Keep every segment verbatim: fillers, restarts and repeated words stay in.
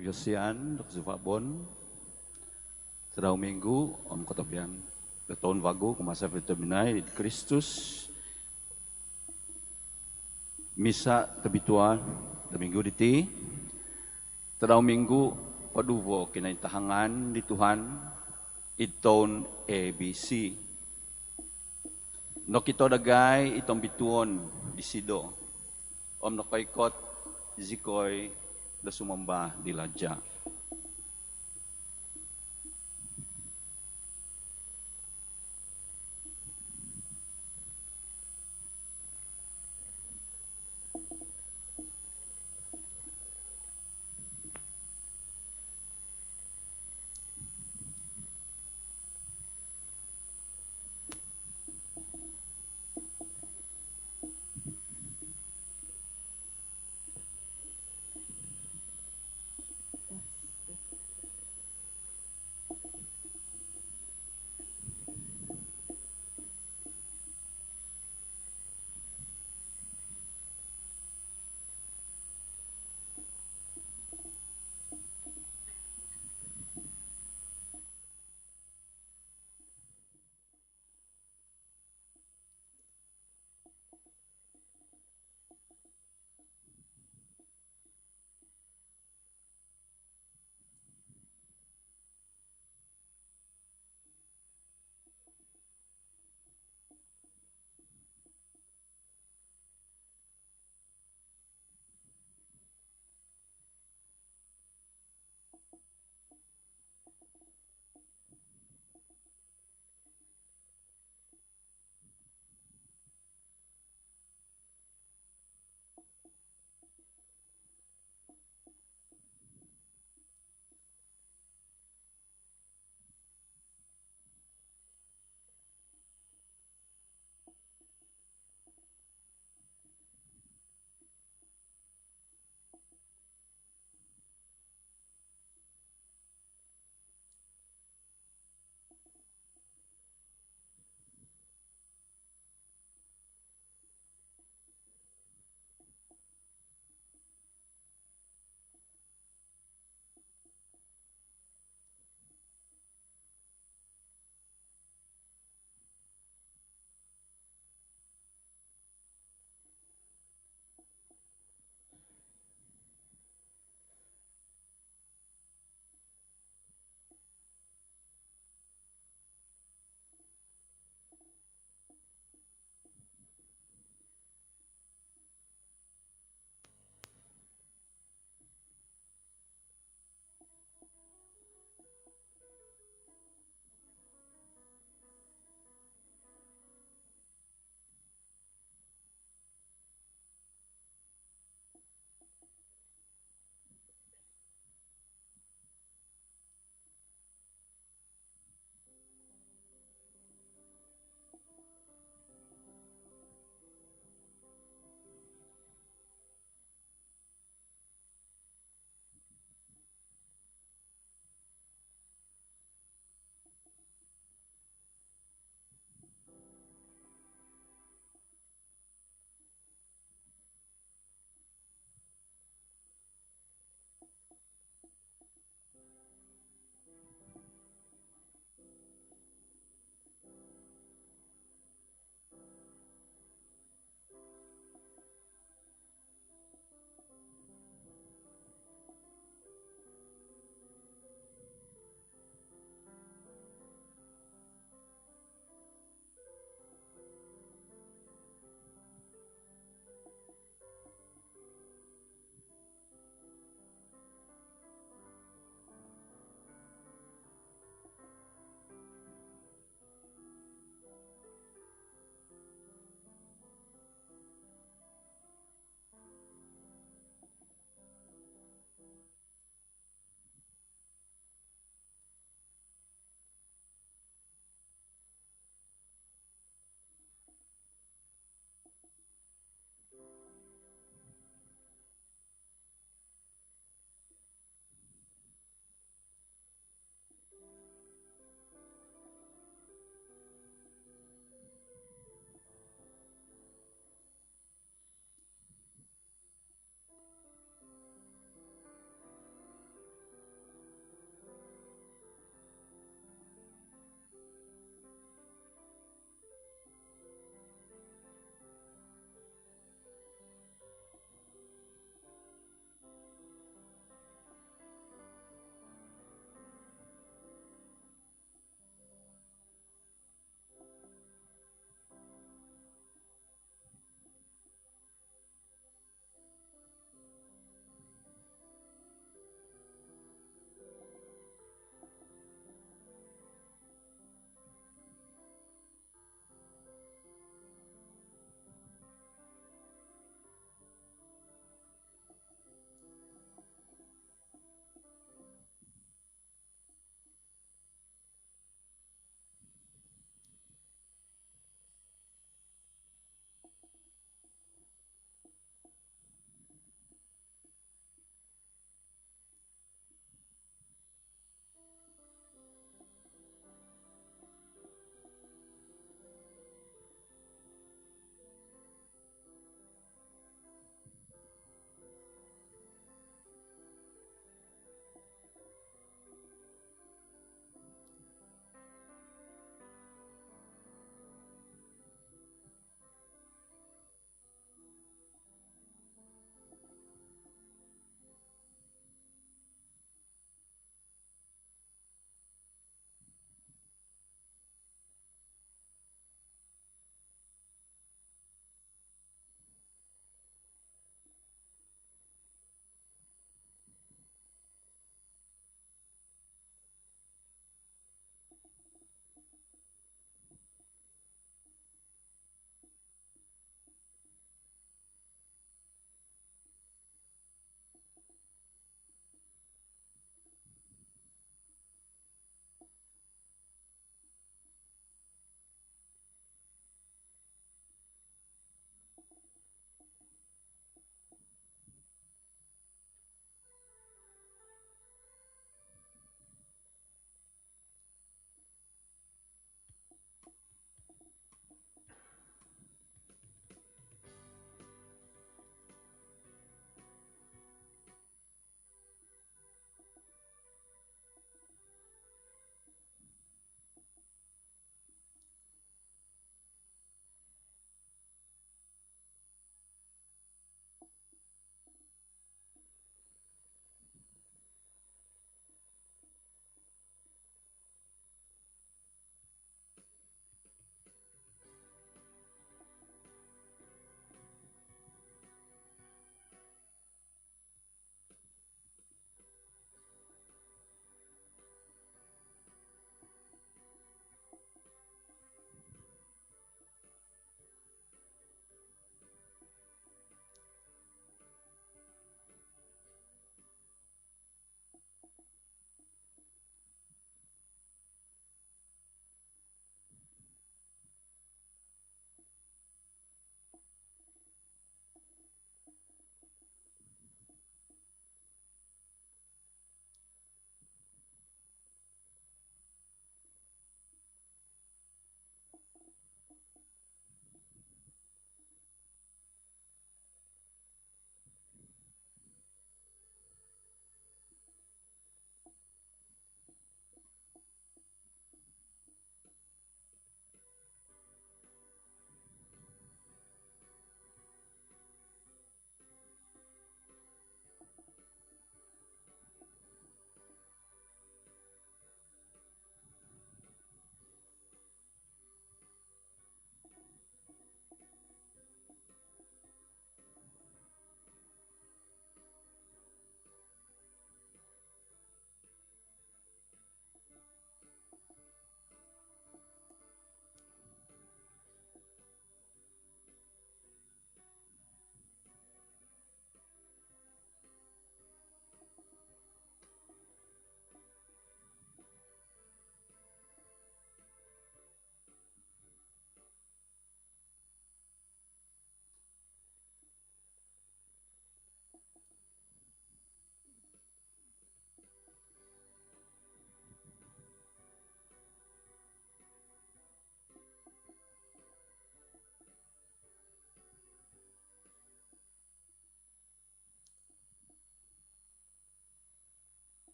Kosian do kosuvabon, tadau minggu om kotobian do toun vagu kumaa savi-avi tobpinai id Kristus. Misa tobitua do minggu diti, tadau minggu koduvo Kinointahangan di Tuhan id toun A B C. Nokito dagai i tombituon disido om nokoikot zikoi do sumamba di laja.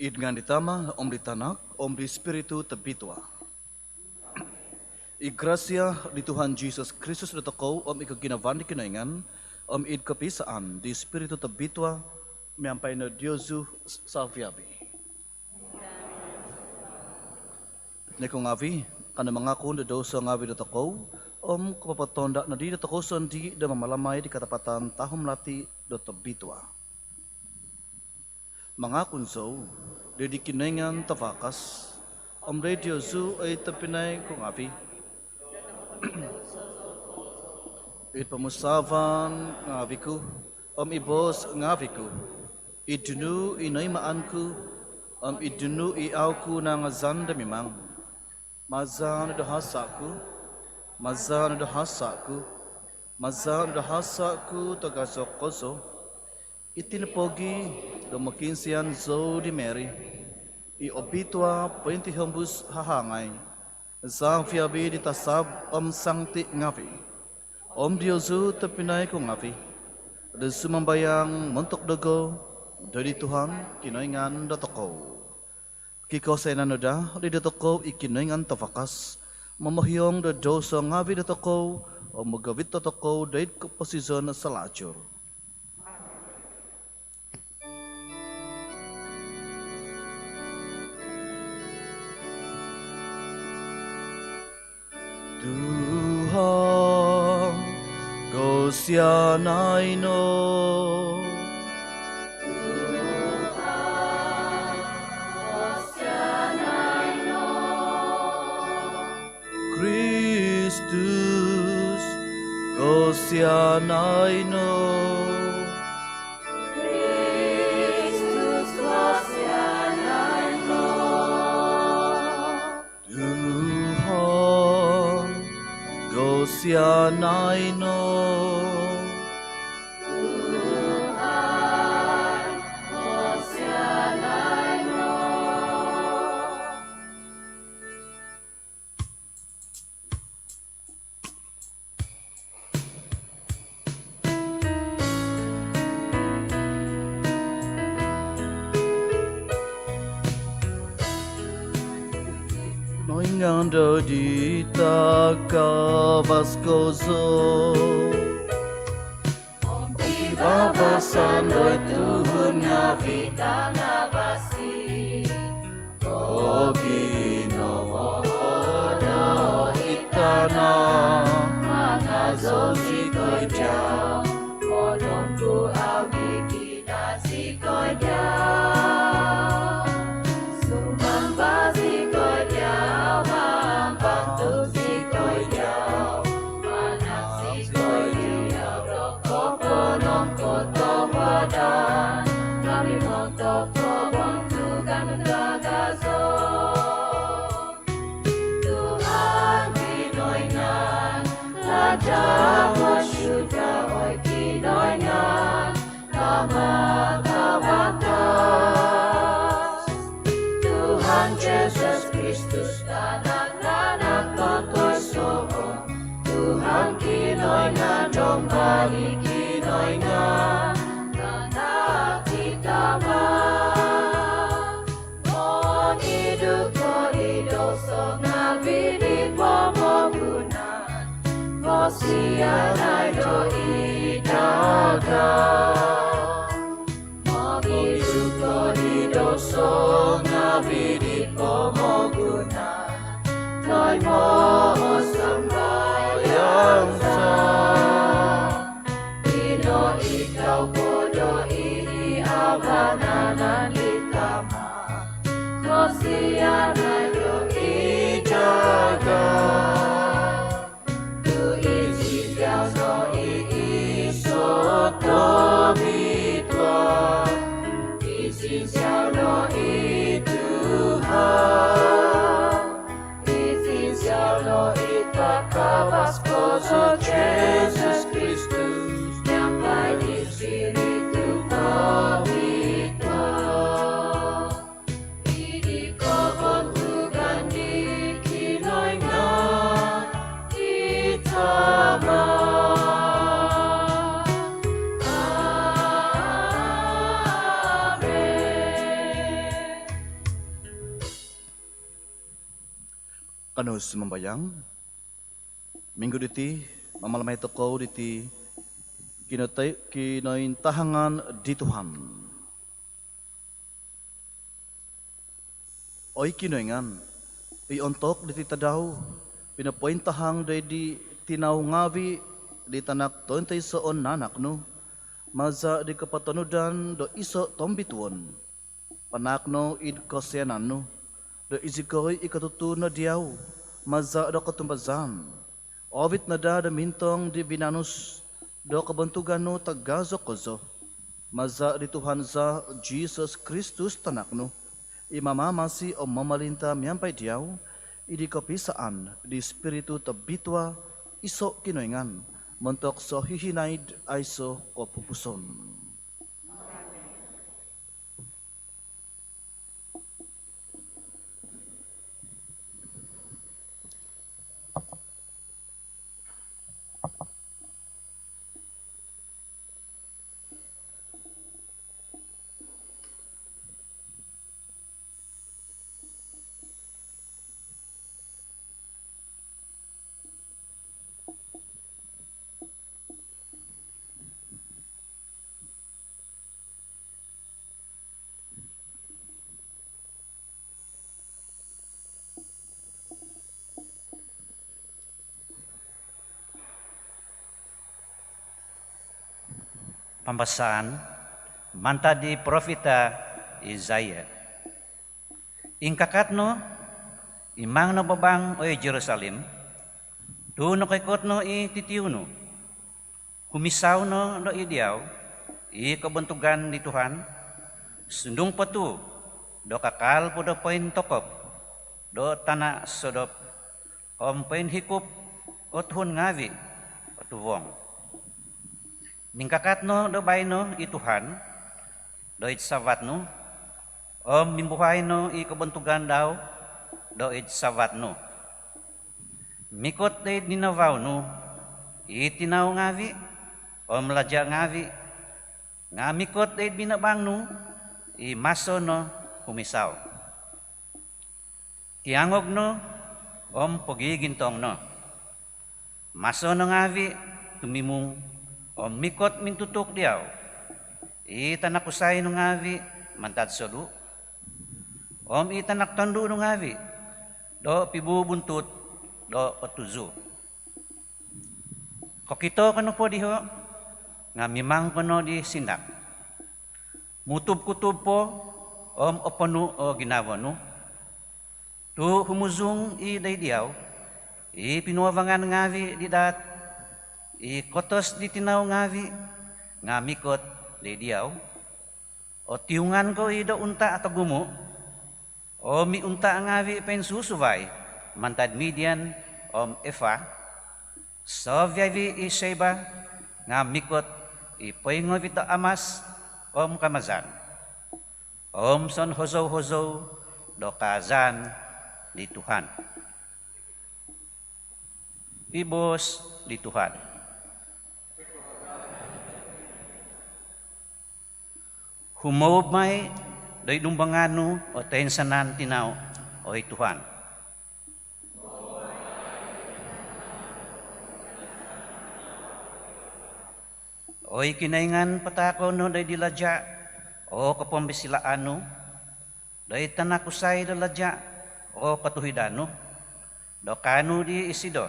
Id ngaan di Tama, om di Tanak, om di Spiritu Tobitua. I grasia di Tuhan Jisus Kristus dotokou, om i koginavaan di Kinoingan, om i kopisaan di Spiritu Tobitua, miampai no diozu saviavi. Noko ngaavi, kanou mangakun do douso ngaavi dotokou, om kopopotonda nodi dotokou sondii do mamalamai di katapatan tahum lati do tobitua. Mangakun zou doid di Kinoingan Tavakas, om doid diozu oi tobpinai ku ngaavi, id pomusaavan ngaavi ku, om id boos ngaavi ku, id nunu i noimaan ku, om id nunu i au ku nangazan do mimang. Maza no do hasa ku, maza no do hasa ku, maza no do hasa ku tagazo kozo. Iti no pogi do mokiinsian zou di Mary i obitua pointihombus hahangai, saviavi di tasab om sangti ngaavi, om diozu tobpinai ku ngaavi, do sumambayang montok dogo doid di Tuhan Kinoingan dotokou. Kikosianan no daa doid dotokou i Kinoingan Tavakas, momohiong do douso ngaavi dotokou, om mogovit dotokou doid koposizon salajur. Tuhan, kosianai no. Tuhan, kosianai no. Kristus, kosianai no. Kristus, kosianai no. Tuhan, kosianai no. Tuhan, kosianai no. Noingan do di takavas kozo. Om pibabasan doid tuhun ngaavi tanavasi. Koginavaan doid tana. Mangazou zikoi diau. Kodongku au gigida zikoi diau. Sumamba zikoi diau, mambantug zikoi diau. Manahak zikoi diau do koponongkotohuadan. Kami montok kobontugan tagazo. Tuhan Kinoingan, Raja do surga, oi Kinoingan, Tama tavakas. Tuhan Jesus Kristus, Tanak, Tanak toiso-iso. Tuhan Kinoingan, Domba di Kinoingan, Tanak di Tama. Mongidu ko di douso ngaavi di pomogunan, kosianai no id dagai. Mongidu ko di douso ngaavi di pomogunan, toimoo sambayang za. Ino i kaupod do id vanan di Tama, kosianai no id dagai. Tu izinsian no i iso tobitua, izinsian no i Tuhan. Izinsian no i takavas kozo Jesus Kristus, miampai di Spiritu Tobitua. Id kobontugan di Kinoingan i Tama. Amen. Kanou sumambayang. Minggu diti, mamalamai tokou diti kinotoi-, kinointahangan di Tuhan. Oi Kinoingan, i ontok diti tadau, pinopointahang doid di tinau ngaavi' di Tanak tointoisoon nanak nu, maza' di kopotonudan do iso' tombituon. Panaak no id kosianan nu, do izikoi i kotutuun no diau, maza' do kotumbazaan. Ovit no daa do mintong di binanus do kobontugan nu tagazo kozo. Maza' di Tuhan za Jisus Kristus Tanak nu, i mamamasi om momolinta miampai diau, id di kopisaan di Spiritu Tobitua, iso' Kinoingan, montok sohihinaid aiso' kopupuson. Pambasaan mantad di profita Isaya. Ingkakat no, imang no babang, oi Jerusalem, tu' nokoikot no i titiu nu. Humisau no do id diau i kobontugan di Tuhan, sundung po tu' do kakal po do pointokop do tana' sodop, om poinhikup o tuhun ngaavi' o tuvong. Mingkakat no do baino i Tuhan do id savat nu, om mimbuhai no i kobontugan dau do id savat nu. Mikot do id ninavau nu i tinau ngaavi' om laja' ngaavi', nga' mikot do id binabang nu i maso no humisau. Tiangog no om pogigintong no. Maso no ngaavi' tumimung om mikot mintutuk diau. I tanak kusai nu ngaavi' mantad sodu', om i tanak tondu' nu ngaavi' do pibubuntut do otuzu. Kokito ko nopo diho', nga' mimang ko no di sindak. Mutub-kutub po om oponu' o ginavo nu. Tu' humuzung i' do id diau i pinuavangan ngaavi' di daat, i kotos di tinau ngaavi' nga' mikot do id diau. Otiungan ko i' do unta' togumu', om i unta' ngaavi' poinsusuvai mantad Midian om Efa. Soviavi' i Seba nga' mikot i poingovit do amas om kamazan, om sonhozou-hozou do kaazaan di Tuhan. I boos di Tuhan. Humoub mai do id dumbangan nu o toinsanan tinau, oi Tuhan. Oi Kinoingan, pataako' no do id di laja' o kopombisilaan nu, do id tanak kusai do laja' o kotuhidan nu, do kaanu di isido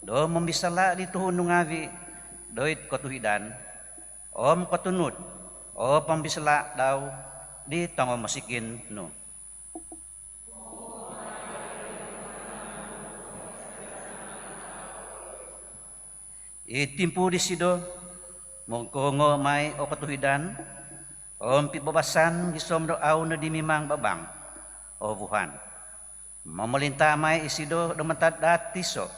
do mombisala' di tuhun nu ngaavi' do id kotuhidan, om kotunud o pombisala' dau di tongomosikin nu. Id timpu disido, mogkoongo' mai o kotuhidan om pibabasan gisom do au' nodi mimang babang o vuhan. Momolinta' mai isido do mantad daat tiso'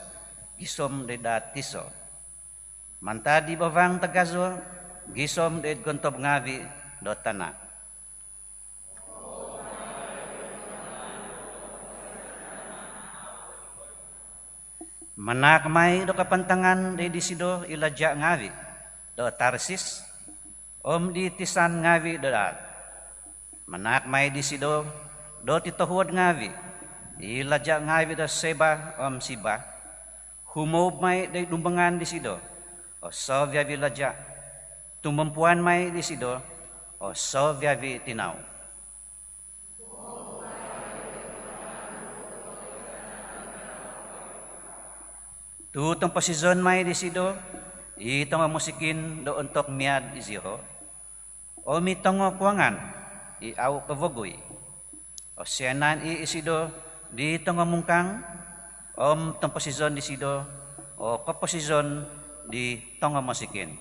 gisom do id daat tiso', mantad di bavang tagazo gisom do id gontob ngaavi' do tana'. Manaak mai do kapantangan do id disido i laja' ngaavi' do Tarsis, om di tisan ngaavi' do daat. Manaak mai disido do titohuod ngaavi' i laja' ngaavi' do Seba om Siba, humoub mai' do id dumbangan disido o soviavi' laja', tumompuan mai' disido o soviavi' tinau. Tu' tomposizon mai' disido i tongo mosikin do ontok miad iziho' om i tongo kuangan i au' kovogui. Osianan i' isido di tongo mungkang om tomposizon disido o koposizon di tongo mosikin.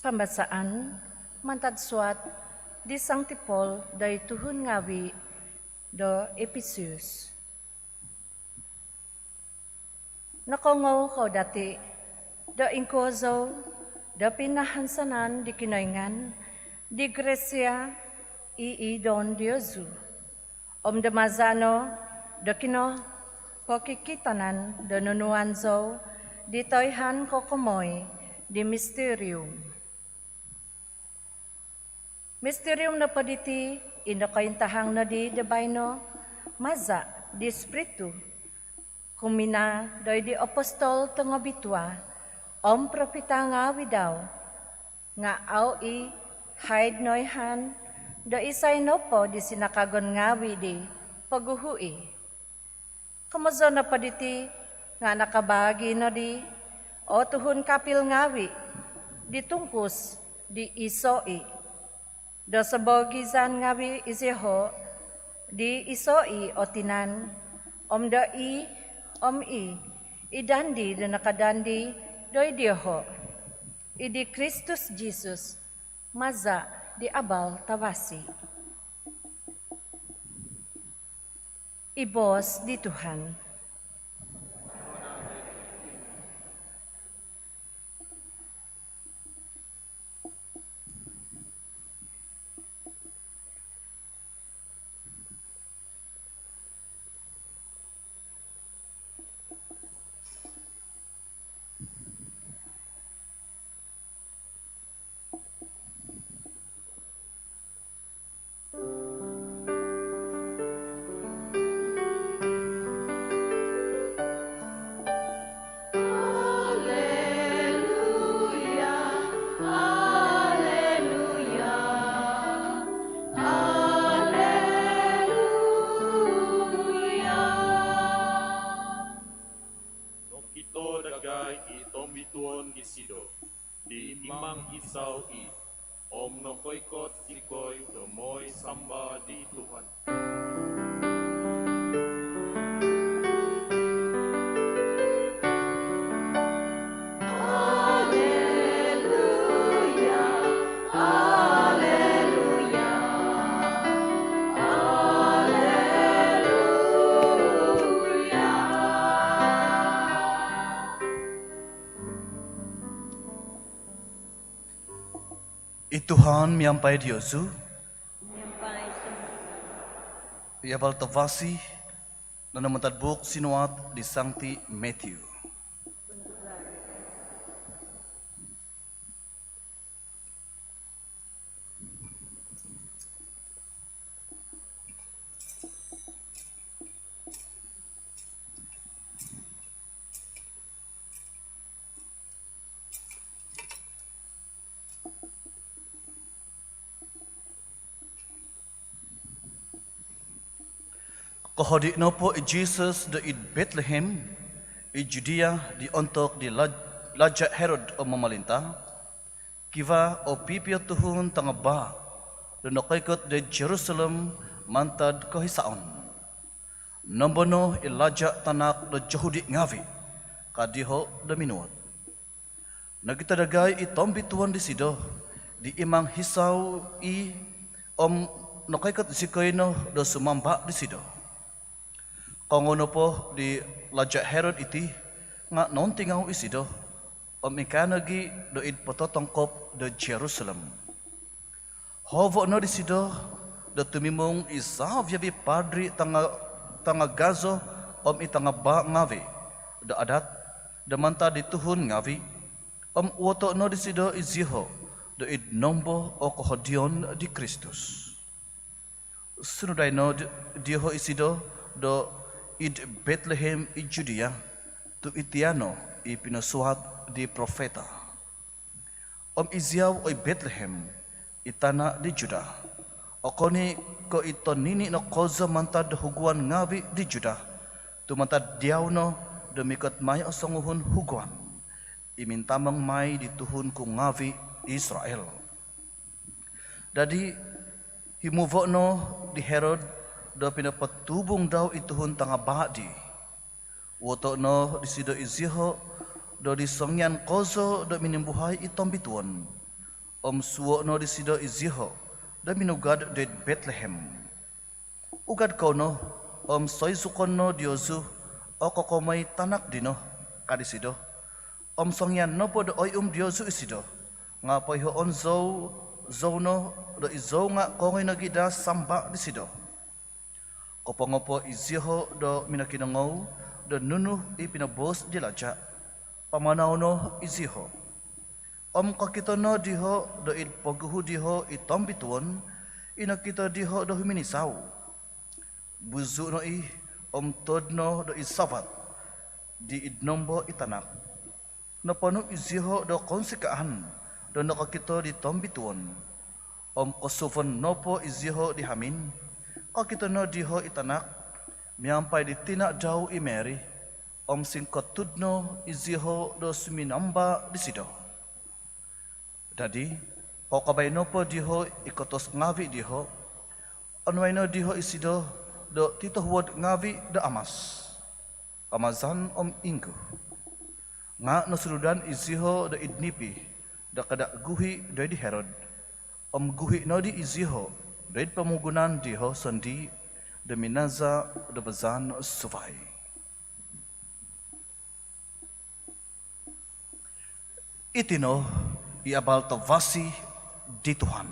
Pambasaan mantad suat di Sangti Paul doid tuhun ngaavi' do Episus. Nokoongou kou dati' do ingkuo zou do pinahansanan di Kinoingan di grasia i idoon diozu, om do maza' no do kinopokikitanan do nonuan zou di toihaan kokomoi di misterium. Misterium nopo diti i nokointahang nodi do baino maza' di Spiritu kuminaa doid di apostol tongobitua om propita ngaavi' dau, nga' au' i' haid noihaan do isai nopo di sinakagon ngaavi' di poguhu i'. Komozon nopo diti nga' nakabaagi' nodi o tuhun kapil ngaavi' di tungkus di iso' i', do soboogizan ngaavi' iziho' di iso' i' o tinan, om do i om i id dandi do nakadandi doid dioho', id di Kristus Jisus, maza' di abal tavasi. I boos di Tuhan. Nokito dagai i tombituon disido di mimang isau i, om nokoikot zikoi do moi samba di Tuhan. Alleluia, alleluia, alleluia. I Tuhan miampai diozu. Miampai sunduvan nu. I abal tavasi nanu mantad buuk sinuat di Sangti Matthew. Kohodi' nopo i Jisus do id Betlehem i Judia di ontok di laj-, Laja' Herod o momolinta, kivaa o pipio tuhun tangabaa' do nokoikot doid Jerusalem mantad kohisaon. "Nombo no i laja' tanak do Yohudi ngaavi'?" ka dioho' do minuot. Nokito dagai i tombituon disido di imang hisau i' om nokoikot zikoi no do sumamba' disido. Koongou nopo di Laja' Herod iti nga' nountingau isido om ingkaa nogi' do id pototongkop do Jerusalem. Hoovo' no disido do tumimung i savi-avi' padri' tanga-, tangagazo om i tangabaa' ngaavi' do adat do mantad di tuhun ngaavi' om uoto' no disido iziho' do id nombo o kohodion di Kristus. Sunudai no di-, dioho' isido do id Betlehem i Judia, tu' itia' no i pinosuat di profeta: "Om iziau, oi Betlehem, i tana' di Juda, okon i' ko' i tonini' no kozo mantad do huguan ngaavi' di Juda, tu' mantad diau no do mikot mai o songuhun huguan i mintamong mai di tuhun ku ngaavi' Israel." Dadi' himuvo' no di Herod do pinopotubung dau i tuhun tangabaa' dii. Uoto' no disido iziho' do di songian kozo do minimbuhai i tombituon om suhuo' no disido iziho' do minugad doid Betlehem. "Ugad kou no om soizukon no diozu o kokomoi tanak dino," ka disido. "Om songian nopo do oihum diozu isido nga' poihoon zou, zou no do izou nga' koongoi nogi' daa samba' disido." Kopongo po iziho' do minokinongou do nunu i pinoboos di laja', pamanau no iziho'. Om kokito no diho' do id poguhu diho' i tombituon i nokito diho' do huminisau. Buzu' no i' om tood no do id savat di id nombo i tanak. Noponu' iziho' do kounsikaan do nokokito di tombituon. Om kosuvon nopo iziho' di hamin, kokito no diho' i tanak miampai di tina' dau i Mary, om singkotud no iziho' do suminamba' disido. Dadi', koukabai nopo diho' i kotos ngaavi' diho', onuai no diho' isido do titohuod ngaavi' do amas, kamazan om inggu. Nga' nosunudan iziho' do id nipi do kada' guhi' doid di Herod, om guhi' nodi iziho' doid pomogunan diho' sondii' do minaza' do bazaan suvai. Iti no i abal tavasi di Tuhan.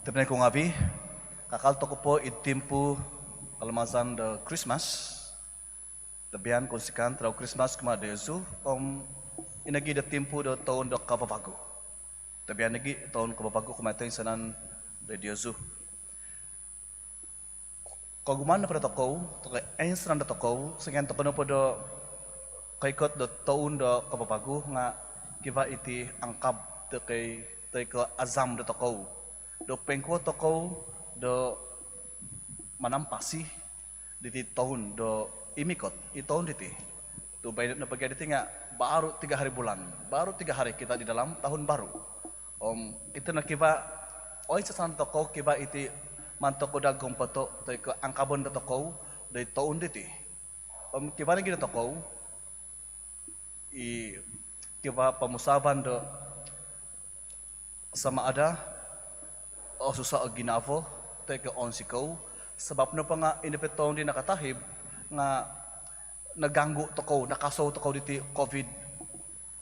Tobpinai ku ngaavi', kakal tokou po id timpu kalamazan do Krismas. Tobian kounsikaan tadau Krismas kumaa diozu, om ino nogi' do timpu do toun do kavavagu. Tobian nogi' toun kavavagu kumaa toinsanan do diozu. Kogumuan nopo dotokou, toi ko' oinsanan dotokou, songian tokou nopo do koikot do toun do kavavagu nga' kivaa iti angkab toi ko', toi ko' azam dotokou do poingkuo tokou do manampasi diti toun do imikot, i toun diti. Tu' baino nopo gia diti nga' baru tiga hari bulan, baru tiga hari kita di dalam tahun baru. Om iti no kivaa oinsanan tokou, kivaa iti maan tokou daa gompoto' toi ko' angkabon dotokou do i toun diti. Om kivaa nogi' dotokou i kivaa pomusaavan do sama ada osusa o ginavo toi ko' ounsikou, sabap nopo nga' ino po i toun di nakatahib nga' naganggu tokou, nakasou tokou diti COVID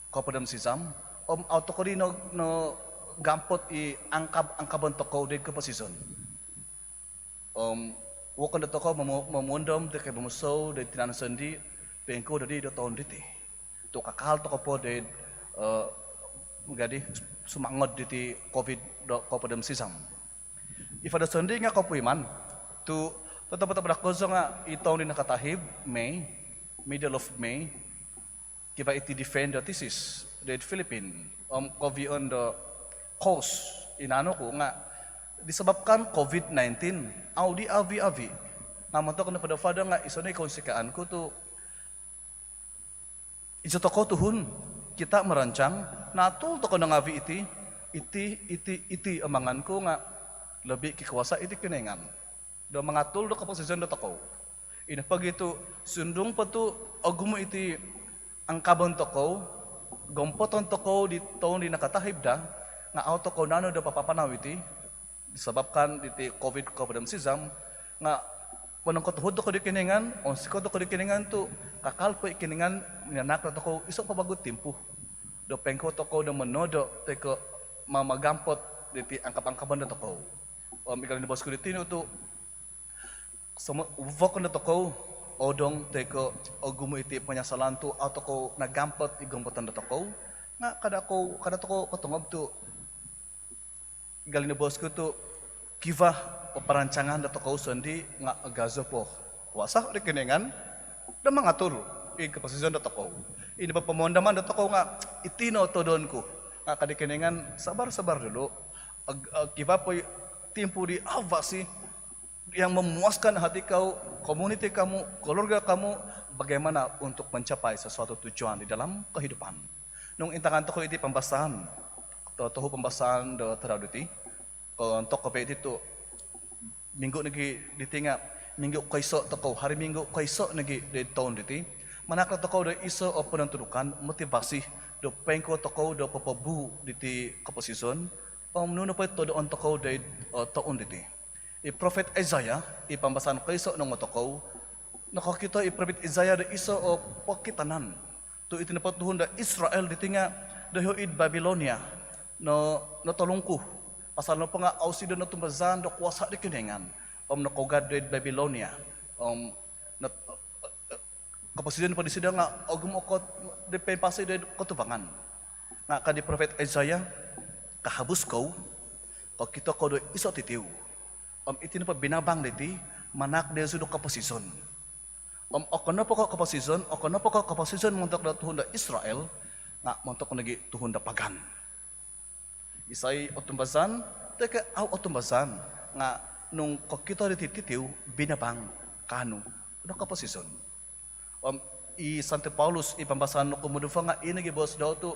kopod om sizam. Om au tokou di no, nogampot i angkab-angkabon tokou doid koposizon. Om vokon dotokou momo-, momuondom toi ko' momusou doid tinan sondii', poingkuo dodi do toun diti. Tu' kakal tokou po doid, eh, jadi sumangod diti COVID do kopod om sizam. I fada sondii' nga' kopuiman tu' totopot-topot do kozo nga' i toun di nakatahib, May, middle of May, kivaa iti defend do thesis doid Philippine. Om kovion do cause, inano ku nga' disebabkan covid nineteen, au di avi-avi. Nga' montok nopo do fada nga' iso no i kounsikaan ku tu' iso tokou tuhun, kita merancang, natul tokou no ngavi' iti, iti, iti, iti o mangan ku nga' lobi kikuasa iti Kinoingan do mangatul do koposizon dotokou. Ino pogi tu' sundung po tu' ogumu' iti angkabon tokou, gompoton tokou di toun di nakatahib daa, nga' au tokou naanu do papapanau iti disebabkan diti covid kopodom sizam, nga' monongkotohuod tokou di Kinoingan, ounsikou tokou di Kinoingan tu' kakal po i Kinoingan minanaak dotokou iso po vagu timpu do poingkuo tokou do monodo toi ko' mamagampot diti angkab-angkabon dotokou. Om i gali ni boos ku di tinu tu' somo- vokon dotokou odong toi ko' ogumu' iti panyasalan tu' au tokou nagampot i gompoton dotokou, nga' kada kou, kada tokou kotongob tu' i gali ni boos ku tu' kivaa o parancangan dotokou sondii' nga' agazo po kuasa di Kinoingan do mangatul i koposizon dotokou. Ino po pomondoman dotokou nga' iti no todon ku. Nga' ka di Kinoingan, sabar-sabar dulu. Ag- ag- kivaa po i timpu di avasi yang memuaskan hati kau, komuniti kamu, keluarga kamu, bagaimana untuk mencapai sesuatu tujuan di dalam kehidupan. Nung intangan tokou iti pambasaan, to- tohu pambasaan do tadau diti, ko- ontok kopio iti tu' minggu nogi diti nga' minggu koiso tokou, hari Minggu koiso nogi di toun diti, manahak do tokou do iso o ponontudukan, motivasi do poingkuo tokou do popobuu' diti koposizon om nunu po i todoon tokou do id toun diti. I prophet Isaiah, i pambasaan koiso nongo tokou, nokokito i prophet Isaiah do iso o pokitanan tu' iti nopo tuhun do Israel diti nga' doiho id Babilonia no- notolungku. Pasal nopo nga' au isido notumbazaan do kuasa di Kinoingan om nokougad do id Babilonia. Om not- koposizon po disido nga' ogumu' okot di poimpasi do id kotuvangan. Nga' ka di prophet Isaiah, kahabus kou, kokito kou do iso titiu. Om iti nopo binabang diti manahak diozu do koposizon. Om okon nopo ko' koposizon, okon nopo ko' koposizon montok do tuhun do Israel, nga' montok nogi tuhun do pagan. Isai otumbazaan toi ko' au otumbazaan, nga' nung kokito diti titiu, binabang kaanu do koposizon. Om i Santo Paulus i pambasaan do kumoduvo nga' ino nogi boos dau tu'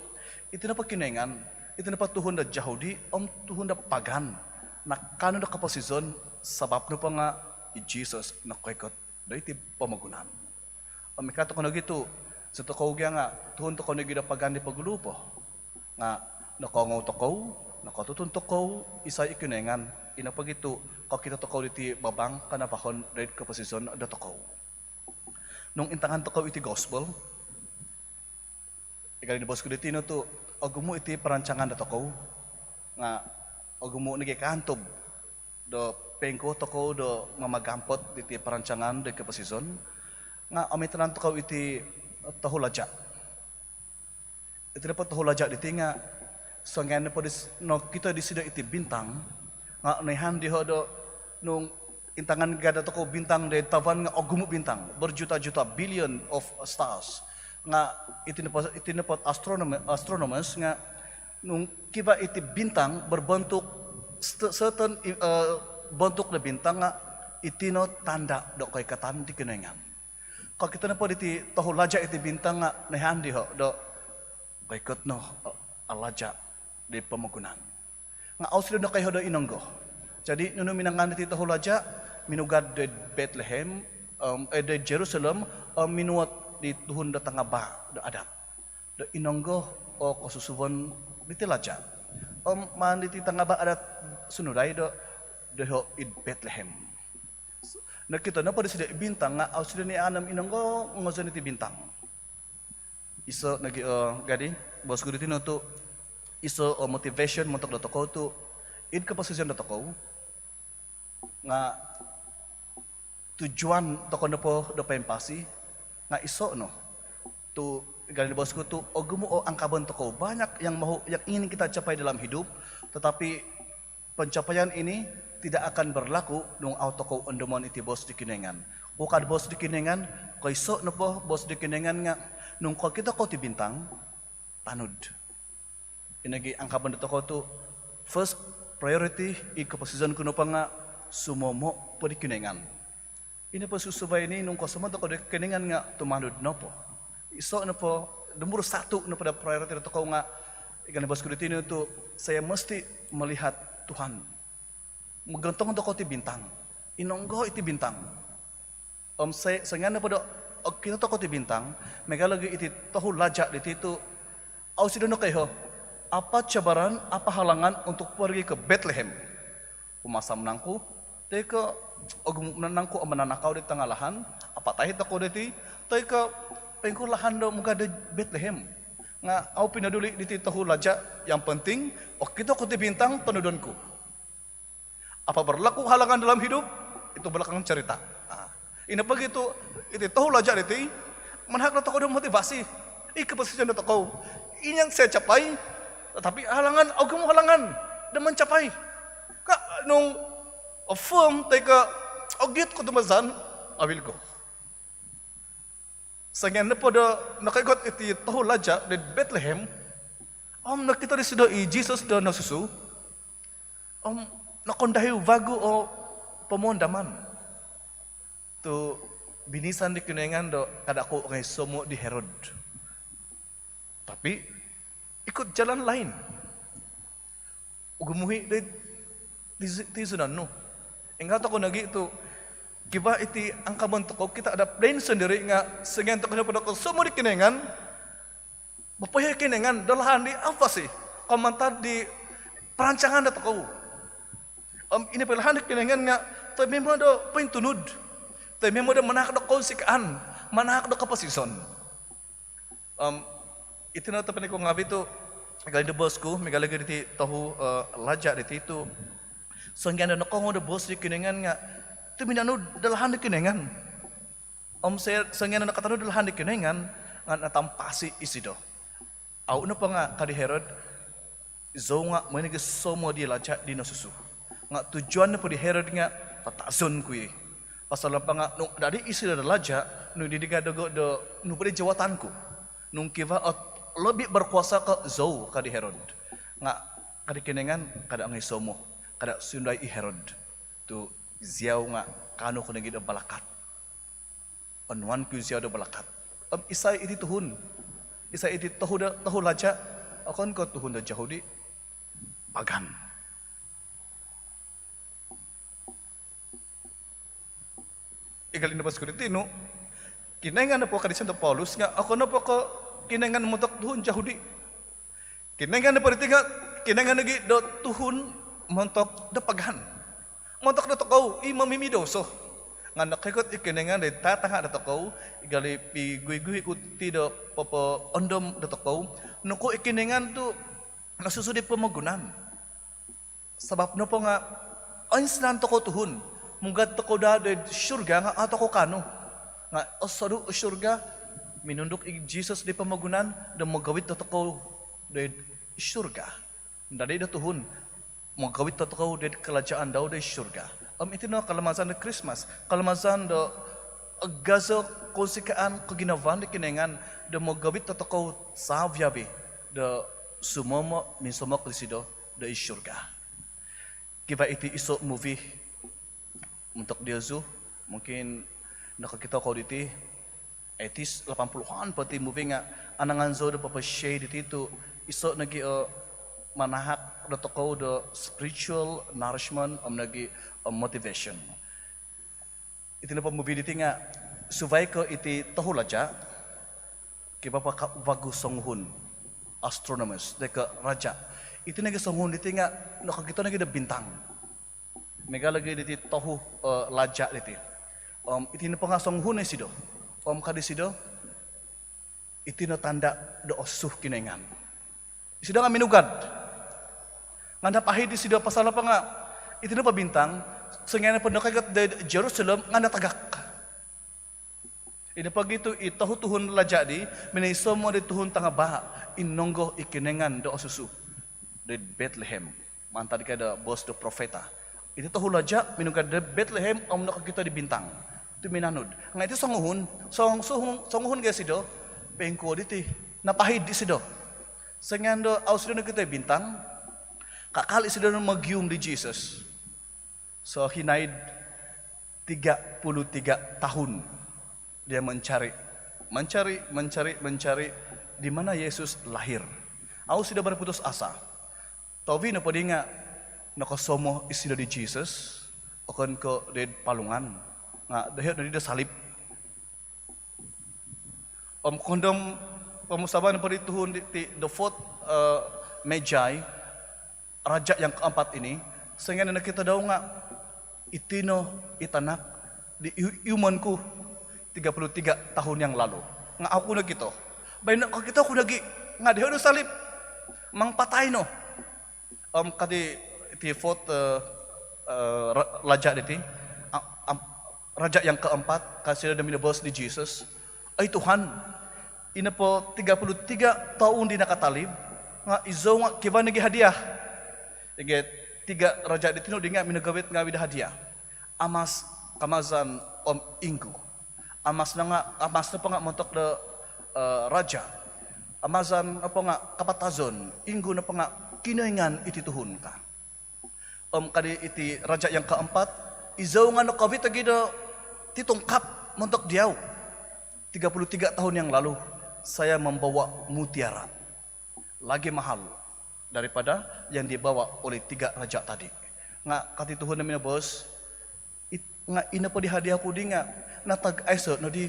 iti nopo Kinoingan, iti nopo tuhun do Jahudi om tuhun do pagan nakaanu do koposizon, sabap nopo nga' i Jesus nokoikot do iti pomogunan. Om ingkaa tokou nogi tu' iso tokou gia nga' tuhun tokou nogi do pagan di pogulu po, nga' nokoongou tokou, nokotutun tokou isai i Kinoingan. Ino pogi tu' kokito tokou diti babang kanavahon do id koposizon dotokou. Nung intangan tokou iti gospel, i gali ni boos ku di tinu tu' ogumu' iti parancangan dotokou, nga' ogumu' nogi kaantub do poingkuo tokou do mamagampot diti parancangan do koposizon. Nga' om intangan tokou iti tohu laja'. Iti nopo tohu laja' diti nga' songian nopo dis- nokito disido iti bintang, nga' noihaan diho' do nung intangan gia dotokou bintang do id tavan nga' ogumu' bintang, berjuta-juta, billion of stars. Nga' iti nopo, iti nopo astronom- astronomers nga' nung kivaa iti bintang berbentuk st- certain i- eh, bentuk do bintang nga' iti no tanda' do koikatan di Kinoingan. Kokito nopo diti tohu laja' iti bintang nga' noihaan diho' do koikot no o laja' di pomogunan. Nga' au isido nokoiho' do inonggo. Jadi nunu minangan diti tohu laja'? Minugad do id Bethlehem, om, eh, do id Jerusalem, om minuot di tuhun do tangabaa' do adat do inonggo o kosusuvon diti laja'. Om maan diti tangabaa' adat sunudai do doiho' id Bethlehem. Nokito nopo disido i bintang nga' au isido niaan om inonggo ngozon iti bintang. Iso nogi, eh, gadi, boos ku di tinu tu' iso o motivation montok dotokou tu' id koposizon dotokou nga' tujuan tokou nopo do poimpasi nga' iso no. Tu' i gali ni boos ku tu' ogumu' o angkabon tokou, banyak yang mahu, yang ingin kita capai dalam hidup, tetapi pencapaian ini tidak akan berlaku nung au tokou ondomon iti boos di Kinoingan. Ku ka di boos di Kinoingan, koiso nopo boos di Kinoingan nga' nung kokito kou ti bintang, tanud. Ino nogi angkabon dotokou tu first priority i koposizon ku nopo nga sumomo po di Kinoingan. Ino po susuvai ni nung kosomo tokou di Kinoingan nga tumanud nopo. Iso nopo, nombor satu nopo do priority dotokou nga, i kan boos ku di tinu tu, saya mesti melihat Tuhan. Mogontong tokou ti bintang. Inonggo iti bintang. Om se-, songian nopo do okito tokou ti bintang, miagal nogi iti tohu laja diti tu, au isido nokoiho, apa cabaran, apa halangan untuk pergi ke Betlehem? Umasam nangku, toi ko ogumu nangku o mananakau di tanga lahan, apatahit oku diti, toi ko poingkuo lahan do mugad do Betlehem. Nga au pinoduli diti tohu laja, yang penting okito ku ti bintang, tonudon ku. Apa berlaku halangan dalam hidup, itu belakang cerita. Ah, ino pogi tu, iti tohu laja diti, manahak dotokou do motivasi. I koposizon dotokou. Ini yang saya capai, tetapi halangan, ogumu halangan do mancapai. Ka nung firm toi ko ogit kotumbazaan, I will go. Songian nopo do nokoikot iti tohu laja di Betlehem, om nokito disido i Jesus do nosusu, om nokondahiu vagu o pomondaman. Tu binisan di Kinoingan do kada kou ongoisomo di Herod. Tapi ikut jalan lain. Ogumu i di, di, di sunan nu. Ingkaa tokou nogi tu, kivaa iti angkabon tokou, kita ada plan sendiri nga songian tokou nopo do kosomo di Kinoingan, popoiho i Kinoingan do lahan di apa sih? Ko mantad di perancangan dotokou. Om ino po i lahan di Kinoingan nga, tu mimang do pointunud. Tu mimang do manahak do kounsikaan, manahak do koposizon. Om iti no tobpinai ku ngaavi tu, miagal di boos ku, miagal nogi diti tohu, eh, laja diti tu, songian do nokoongou do boos di Kinoingan nga tuminanud do lahan di Kinoingan. Om se-, songian do nakatanud do lahan di Kinoingan nga natampasi isido. Au nopo nga ka di Herod, zou nga mooi nogi somo di laja di nosusu. Nga tujuan nopo di Herod nga patazon ku i. Pasal nopo nga nung dadi isido do laja, nung di diga dogo do nunu po di jawatan ku. Nung kivaa ot lebih berkuasa ko zou, ka di Herod. Nga ka di Kinoingan, kada ongoisomo, kada sundai i Herod. Tu ziau nga kaanu ko nogi do balakat. Onuan ku ziau do balakat. Om isai iti tuhun? Isai iti tohu do, tohu laja? Okon ko tuhun do Jahudi, pagan. Miagal di boos ku di tinu, Kinoingan nopo ka di Santo Paulus nga okon nopo ko Kinoingan montok tuhun Jahudi. Kinoingan nopo diti nga Kinoingan nogi do tuhun montok do pagan. Montok dotokou i momimidouso. Nga nokoikot i Kinoingan di tatanga dotokou, miagal di piguhi-guhi ku ti do popoondom dotokou, nokuo i Kinoingan tu nosusu di pomogunan. Sabab nopo nga oinsanan tokou tuhun, mugad tokou daa doid surga nga au tokou kaanu. Nga osodu o surga, minunduk i Jesus di pomogunan do mogowit dotokou doid surga. Dadi do tuhun, mogowit dotokou doid kalajaan dau doid surga. Om iti no kalamazan do Krismas, kalamazan do agazo kounsikaan, koginavaan di Kinoingan do mogowit dotokou savi-avi do sumomo minsomok disido doid surga. Kivaa iti iso movie montok diozu, mungkin nokokito kou diti, eighties, lapan puluhan po ti movie nga anangan zou do popo-share diti tu iso nogi o manahak dotokou do spiritual nourishment om nogi o motivation. Iti nopo movie diti nga suvai ko iti tohu laja, kivaa po ka vagu songuhun, astronomers, toi ko raja. Iti nogi songuhun diti nga nokokito nogi do bintang. Miagal nogi diti tohu, eh, laja diti. Om iti nopo nga songuhun isido. Om ka disido, iti no tanda do osusu Kinoingan. Isido nga minugad. Nga napahid isido pasal nopo nga iti nopo bintang, songian nopo nokoikot doid Jerusalem nga natagak. Ino pogi tu i tohu tuhun laja di, minoisomo di tuhun tangabaa, inonggo i Kinoingan do osusu doid Betlehem. Mantad ka do boos do profeta. Iti tohu laja minugad doid Betlehem om nokokito di bintang. Tuminanud. Nga iti songuhun, song-, songuhun, songuhun gai isido, poingkuo diti, napahid isido. Songian do au isido nokito i bintang, kakal isido no mogium di Jesus. So, hinaid tiga puluh tiga tahun dia mencari, mencari, mencari, mencari di mana Yesus lahir. Au isido berputus asa. Tohuvi nopo di nga nokosomo isido di Jesus, okon ko di palungan, nga doiho nodi do salib. Om kondom pomusavaan nopo di tuhun di, ti the fourth, eh, Magi, raja yang keempat ini, songian nokito dau nga, iti no i tanak di iu-, iumon ku tiga puluh tiga tahun yang lalu. Nga au ku nokito. Baino kokito ku nogi, nga doiho do salib. Mangpatai no. Om ka di, ti fourth, eh, eh, ra-, raja diti, a-, am-, raja yang keempat, ka isido do minoboos di Jesus, "Oi Tuhan, ino po tiga puluh tiga tahun di nakatalib, nga izou nga kivaa nogi hadiah." Ingge, tiga raja diti nodi nga minogowit ngavi do hadiah. Amas, kamazan, om inggu. Amas no nga, amas nopo nga montok do, eh, raja. Kamazan nopo nga kapatazon, inggu nopo nga Kinoingan iti tuhun ka. Om ka di iti raja yang keempat, "Izou nga nokoovit nogi do titungkap montok diau. Tiga puluh tiga tahun yang lalu, saya membawa mutiara. Lagi mahal daripada yang dibawa oleh tiga raja tadi." Nga ka di tuhun do minoboos, "It-, nga ino po di hadiah ku di nga natag aiso nodi,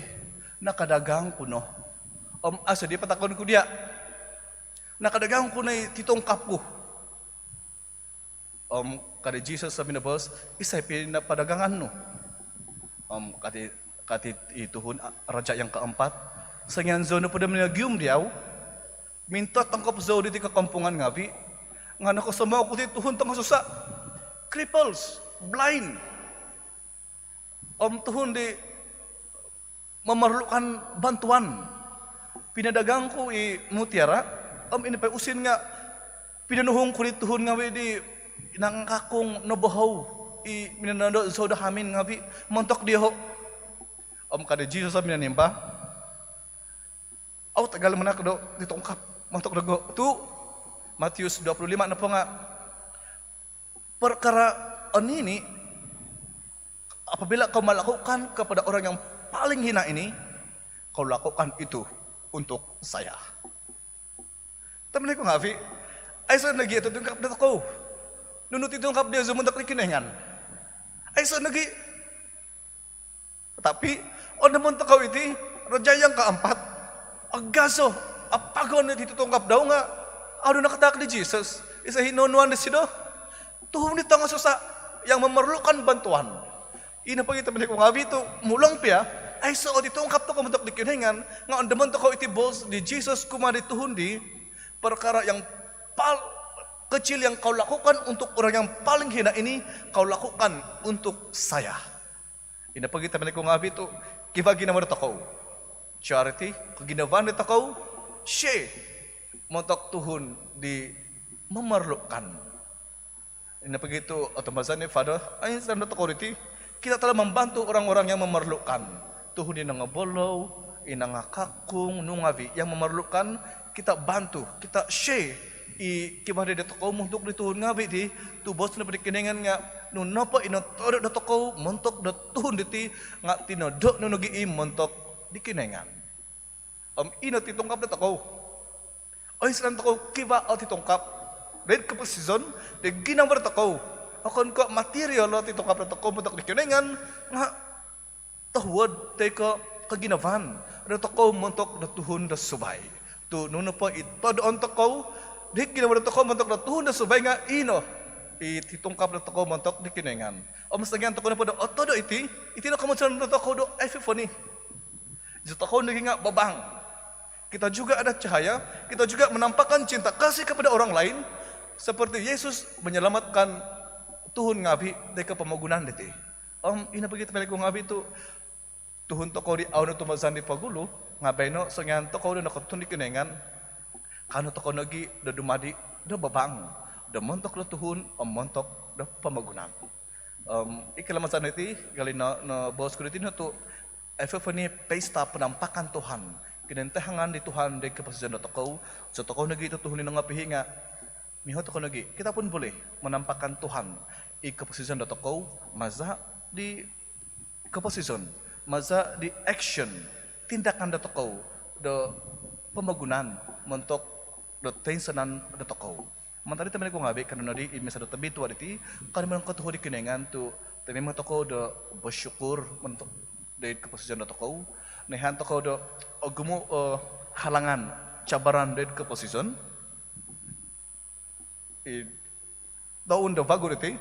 nakadagang ku no." Om aiso di patakon ku dia. "Nakadagang ku no i titungkap ku." Om ka di Jesus do minoboos, "Isai pinapadagangan nu?" Om ka di, ka di i tuhun, a, raja yang keempat, "Songian zou nopo do minogium diau, mintotongkop zou diti kokompungan ngavi, nga nokosomo oku ti tuhun tongosusa, cripples, blind, om tuhun di memerlukan bantuan. Pinadagang ku i mutiara, om ino po i usin nga pinonuhung ku di tuhun ngavi di nangakakung, nobohou i minonoodo zou do hamin ngavi montok dioho." Om ka di Jesus do minonimbal, "Au tagal manaak do titungkap montok dogo tu." Matius dua puluh lima nopo nga, "Perkara onini, apabila kau melakukan kepada orang yang paling hina ini, kau lakukan itu untuk saya." Tobpinai ku ngavi, aiso nogi o titungkap dotokou. Nunu titungkap diozu montok di Kinoingan? Aiso nogi. Tapi ondomon tokou iti raja yang keempat, agazo, apagon iti titungkap dau nga au do nakataak di Jesus. Isai i noonuan disido? Tuhun di tongosusa yang memerlukan bantuan. Ino pogi tobpinai ku ngavi tu, mulong pia, aiso o titungkap tokou montok di Kinoingan, nga ondomon tokou iti boos di Jesus kumaa di tuhun di, "Perkara yang pal-, kecil yang kau lakukan untuk orang yang paling hina ini, kau lakukan untuk saya." Ino pogi tobpinai ku ngavi tu, kivaa ginavo dotokou. Charity, koginavaan dotokou, share montok tuhun di memerlukan. Ino pogi tu otumbazaan di Father, oinsanan dotokou diti, kita telah membantu orang-orang yang memerlukan. Tuhun di nongobolou, i nangakakung, nunu ngavi yang memerlukan, kita bantu, kita share i kivaa dotokou montok di tuhun ngavi di, tu boos nopo di Kinoingan nga, nunu nopo i notodo dotokou montok do tuhun diti, nga tinodo nu nogi i montok di Kinoingan. Om ino titungkap dotokou. Oinsanan tokou kivaa o titungkap doid koposizon di ginavo dotokou. Okon ko material o titungkap dotokou montok di Kinoingan, nga tohuod toi ko koginavaan dotokou montok do tuhun do suvai. Tu nunu nopo i todoon tokou di ginavo dotokou montok do tuhun do suvai nga ino i titungkap dotokou montok di Kinoingan. Om songian tokou nopo do otodo iti, iti no komonsoon dotokou do Epifani. Izotokou nogi nga babang. Kita juga ada cahaya, kita juga menampakkan cinta kasih kepada orang lain, seperti Yesus menyelamatkan tuhun ngavi toi ko pomogunan diti. Om ino pogi tobpinai ku ngavi tu, tuhun tokou di au notumbazaan di pogulu, nga baino songian tokou do nokotuhun di Kinoingan, kaanu tokou nogi do dumadi do babang do montok do tuhun om montok do pomogunan. Om i kalamazan diti, gali no, noboos ku diti no tu, Epifani, pesta penampakan Tuhan. kinointahangan di Tuhan di koposizon dotokou. So tokou nogi' tu tuhun i nongopihi' nga' miho tokou nogi', kita pun boleh menampakkan Tuhan i koposizon dotokou maza' di koposizon, maza' di action, tindakan dotokou do pomogunan montok do toinsanan dotokou. Mantad di tobpinai ku ngaavi', kanou nodi id misa do tobitua' diti, kanou monongkotohuod di Kinoingan tu' tumimang tokou do bersyukur montok doid koposizon dotokou. Noihaan tokou do ogumu' o halangan, cabaran doid koposizon id toun do vagu diti.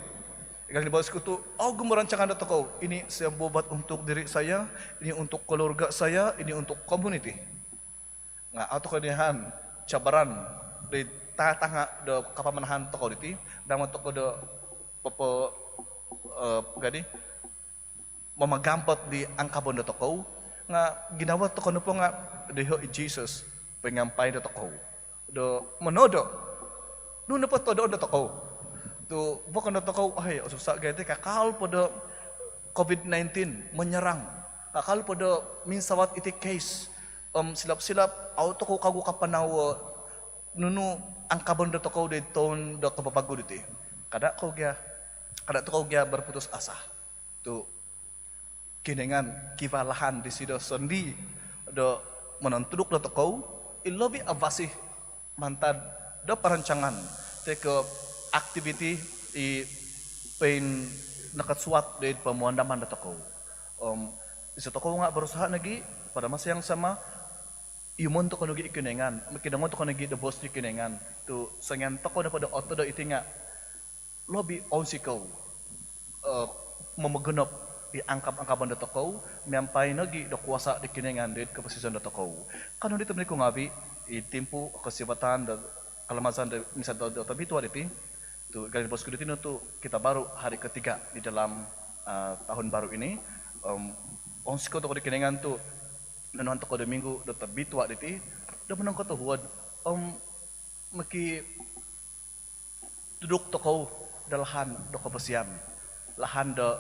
Ingkaa di boros ku tu' ogumu' rancangan dotokou. Ini saya buat untuk diri saya, ini untuk keluarga saya, ini untuk komuniti. Nga' au tokou noihaan cabaran di tatanga' do kapamanahan tokou diti, damot tokou do popo, eh, gadi, mamagampot di angkabon dotokou, nga' ginavo tokou nopo nga' diho' i Jesus poingampai dotokou do monodo' nunu nopo todoon dotokou. Tu' vokon dotokou, "Ohoi, osusa' gai ti, kakal po do covid nineteen menyerang, kakal po do minsawat iti case, om silap-silap au tokou kagu kapanau o nunu angkabon dotokou di toun do kopovagu diti." Kada' kou gia, kada' tokou gia berputus asa. Tu' Kinoingan kivaa lahan disido sondii' do monontuduk dotokou i lobi avasi mantad do perancangan toi ko' aktiviti i poinakasuat doid pomuhandaman dotokou. Om iso tokou nga' berusaha nogi' pada masa yang sama, iumon tokou nogi' i Kinoingan, mokinongou tokou nogi' do boros di Kinoingan. Tu' songian tokou nopo do otodo' iti nga' lobi ounsikou, eh, momogonop i angkab-angkabon dotokou miampai nogi' do kuasa' di Kinoingan doid koposizon dotokou. Kanou di tobpinai ku ngaavi', i timpu kosivatan do kalamazan do misa do, do tobitua' diti, tu' ingkaa di boros ku diti no tu' kita baru hari ketiga di dalam, eh, tahun baru ini. Om ounsikou tokou di Kinoingan tu' nonuan tokou do minggu do tobitua' diti do monongkotohuod om moki tuduk tokou do lahan do koposizon, lahan do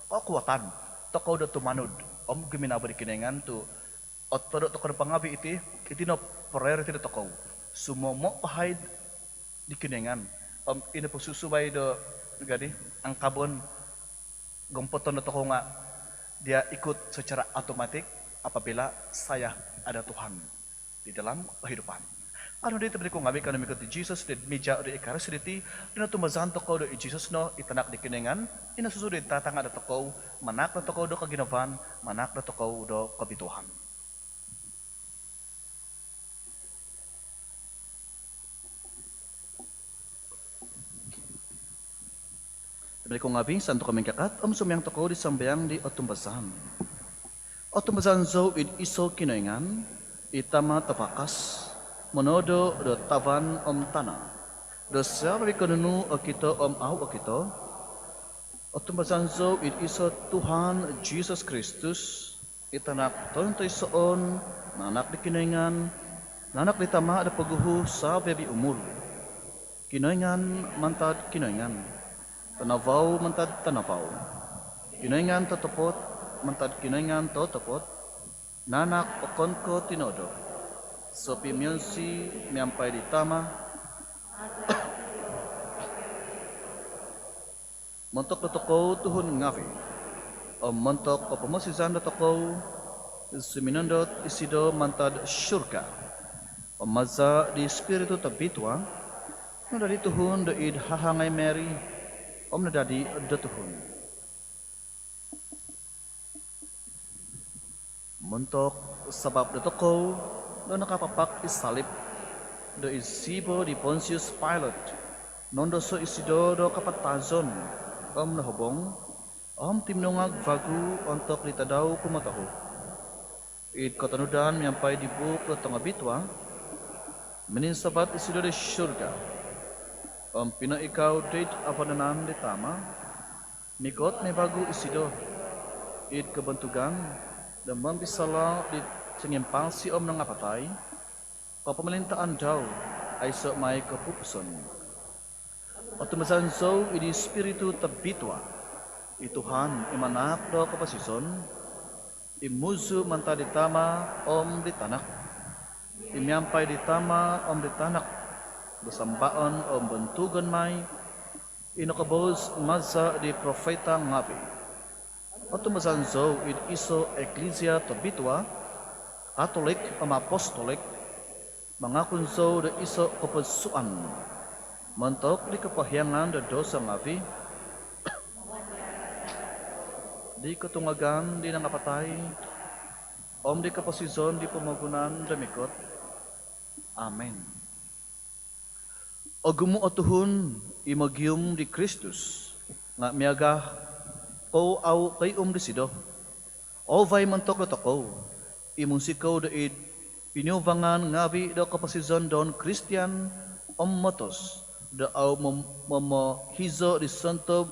kokuatan tokou do tumanud om guminavo di Kinoingan tu' otodo' tokou nopo ngaavi' iti, iti no priority dotokou. Sumomo' pahaid di Kinoingan om ino po susuvai do gadi angkabon gompoton dotokou nga' dia ikut secara automatik apabila saya ada Tuhan di dalam kehidupan. Kanou di tobpinai ku ngaavi', kanou mikot di Jesus doid mija do Ekaristi diti, do notumbazaan tokou do i Jesus no i Tanak di Kinoingan i nosusu doid tatanga' dotokou, manahak dotokou do koginavaan, manahak dotokou do kobituaan. Tobpinai ku ngaavi', insan tokou mingkakat om sumambayang tokou di sambayang di otumbazaan. Otumbazaan zou id iso' Kinoingan, i Tama' tavakas, monodo' do tavan om tana', do savi-avi' ko' nunu okito om au' okito. Otumbazaan zou id iso' Tuhan Jesus Kristus, i Tanak tontoisoon, naanak di Kinoingan, naanak di Tama' do poguhu savi-avi' umul. Kinoingan mantad Kinoingan, tanavau mantad tanavau, Kinoingan totopot mantad Kinoingan totopot, naanak okon ko' tinodo', sopimionsi miampai di Tama'. Montok dotokou tuhun ngaavi' om montok popomosizan dotokou, suminondot isido mantad surga om maza' di Ispiritu Tobitua' nodadi tuhun do id hahangai Mary om nodadi do tuhun. Montok sabap dotokou do nakapapak id salip do id sibo di Pontius Pilate, nondoso' isido do kapatazon om nohobong om timinungag vagu ontok di tadau kumotohu. Id kotonudan miampai di buuk do tongobitua, mininsavat isido di surga om pinoikau doid vanan di Tama'. Mikot mai vagu isido id kobontugan do mompisalau di songimpasi om nangapatai, kopomolintaan dau aiso' mai kopupuson. Otumbazaan zou id Ispiritu Tobitua', i Tuhan i manahak do koposizon, i muzu' mantad di Tama' om di Tanak, I miampai di Tama om di Tanak do sambaon om bontugon mai, i nokoboos maza di profita ngavi. Otumbazaan zou id iso iklisia tobitua, katolik om apostolik. Mangakun zou do iso kopodsuan montok di kopohiangan do doso ngavi, di kotungagan di nangapatai, om di koposizon di pomogunan do mikot. Amin. Ogumu o tuhun i mogium di Kristus, nga miaga kou au koium disido. Ovai montok dotokou i munsikou do id piniuvangan ngavi do koposizon don Kristian, om motos do au mom-, momohizo di sontob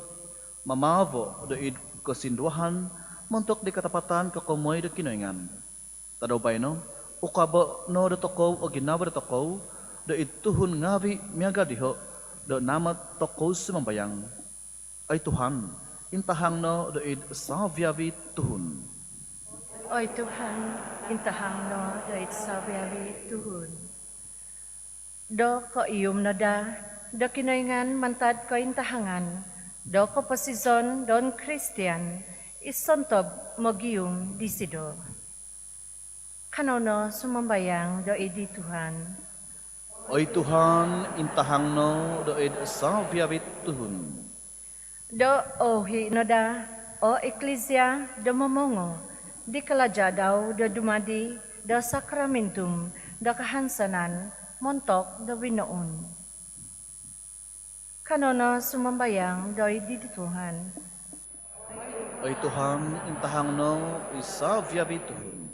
mamaavo do id kosinduahan montok di katapatan kokomoi do Kinoingan. Tadau baino, ukabo no dotokou o ginavo dotokou do id tuhun ngavi miaga diho, do naamot tokou sumambayang. Oi Tuhan, intahang no do id saviavi tuhun. Oi Tuhan, intahang no do id saviavi tuhun. Do koium no daa do Kinoingan mantad kointahangan do koposizon don Kristian i sontob mogium disido. Kanou no sumambayang do id di Tuhan. Oi Tuhan, intahang no do id saviavi tuhun. Do ouhi no daa o iklisia do momongo di kalaja dau do dumadi do sakramintum do kahansanan montok do vinoun. Kanou no sumambayang do id di Tuhan. Oi Tuhan, intahang no id saviavi tuhun.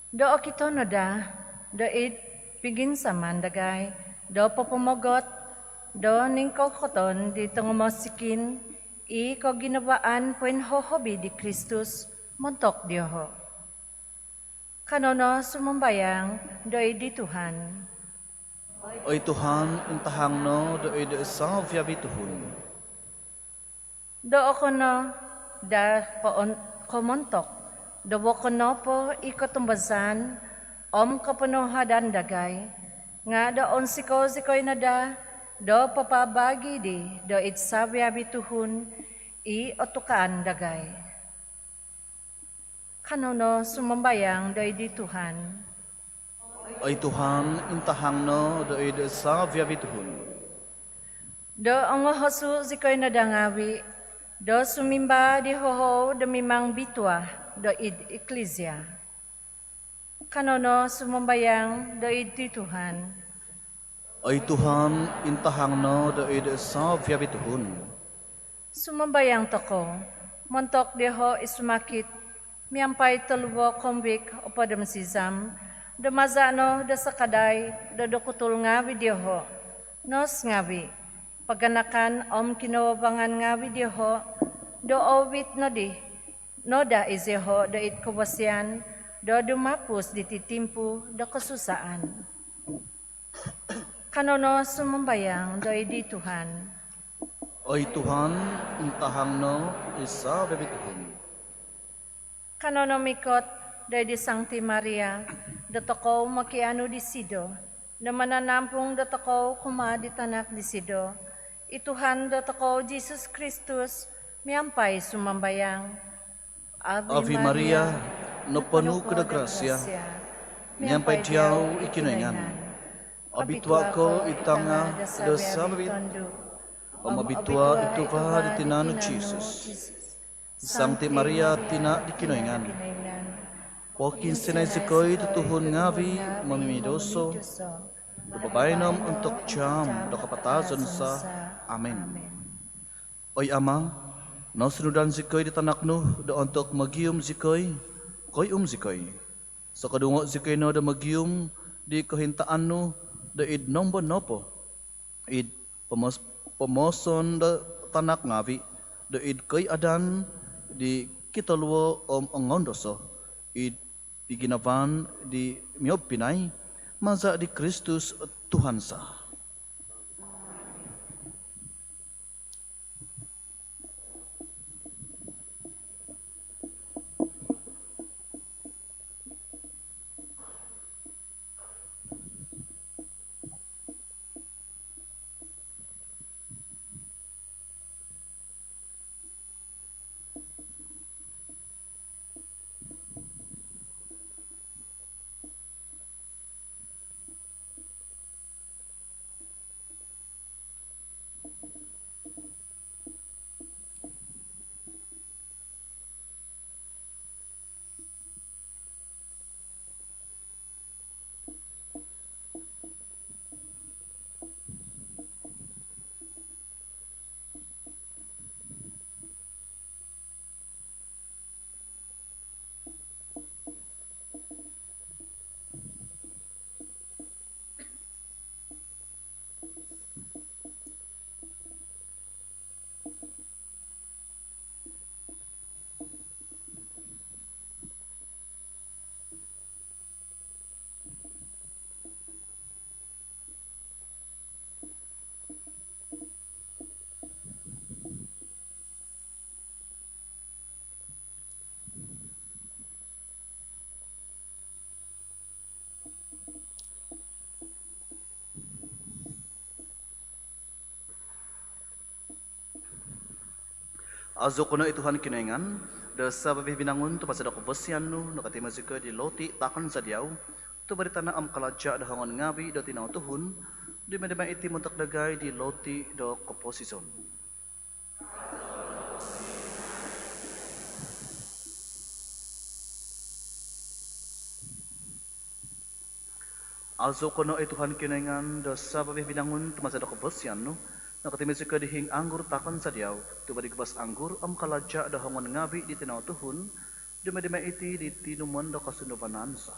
Do okito no daa do id piginsaman dagai do popomogot do ningkoukoton di tongomosikin i koginavaan poinhohobi di Kristus montok dioho. Kanou no sumambayang do id di Tuhan. Oi Tuhan, intahang no do id saviavi tuhun. Do okon no daa ko-, komontok do vokon nopo i kotumbazaan om koponuhadan dagai, nga do ounsikou zikoi no daa do papaabagi di do id saviavi tuhun i otukaan dagai. Kanou no sumambayang do id di Tuhan. Oi Tuhan, intahang no do id saviavi tuhun. Do ongohosu zikoi no daa ngavi do sumimba di hohou do mimang bitua do id iklisia. Kanou no sumambayang do id di Tuhan. Oi Tuhan, intahang no do id saviavi tuhun. Sumambayang tokou montok dioho i sumakit miampai toluo konvik opod om sizam, do maza no do sakadai do dokutul ngavi dioho, nos ngavi, paganakan om kinouvangan ngavi dioho, do oovit nodi no daa izioho do id kovosian do dumapus diti timpu do kosusaan. Kanou no sumambayang do id di Tuhan. Oi Tuhan, intahang no id saviavi tuhun. Kanou no mikot do id di Sangti Maria do tokou mokianu disido, do mananampung do tokou kumaa di tanak disido, i Tuhan do tokou Jisus Kristus, miampai sumambayang. Ave Maria, noponu ko do grasia, miampai diau i Kinoingan. Obitua ko id tanga do saviavi tondu, om obitua i tuva di tinan nu Jisus. Sangti Maria, tina di Kinoingan, pokiinsianai zikoi tutuhun ngavi momimidoso, do babaino om ontok jaam do kapatazon sa. Amin. Oi Ama, nosunudan zikoi di tanak nu do ontok mogium zikoi, koium zikoi. Sokodungo zikoi no do mogium di kohintaan nu do id nombo nopo, id pomos-, pomoson do tanak ngavi, do id koiadan di kitoluo om ongondoso, id piginavaan di miobpinai, maza di Kristus Tuhan sa. Azuko no i Tuhan Kinoingan do savi-avi' binangun, tu maza do kavasian nu nokotimo zikoi di loti taakon za diau, tuva' di tana' om kalaja' do hongon ngaavi' do tinau tuhun, dumadi mai iti montok dagai di loti do koposizon. Azuko no i Tuhan Kinoingan do savi-avi' binangun, tu maza do kavasian nu nokotimo zikoi di hiing anggur taakon za diau, tuva' di guvas anggur om kalaja' do hongon ngaavi' di tinau tuhun, dumadi mai iti di tinumon do kosunduvanan za.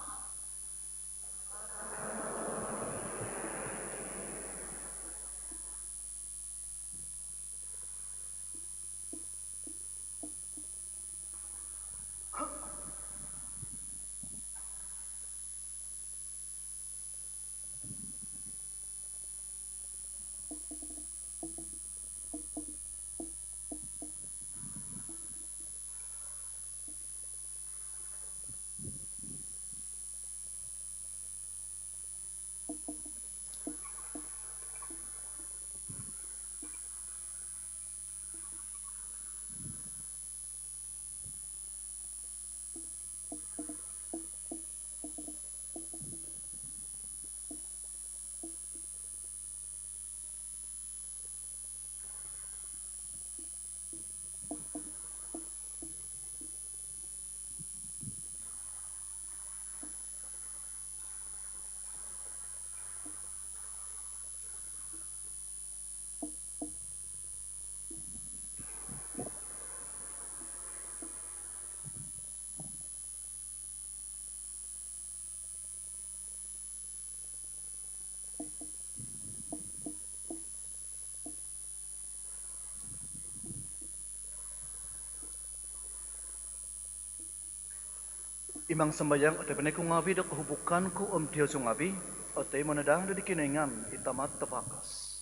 Imang sambayang o tobpinai ku ngaavi' do kohubukan ku om diozu ngaavi' otoimo no daa do di Kinoingan i Tama' tavakas.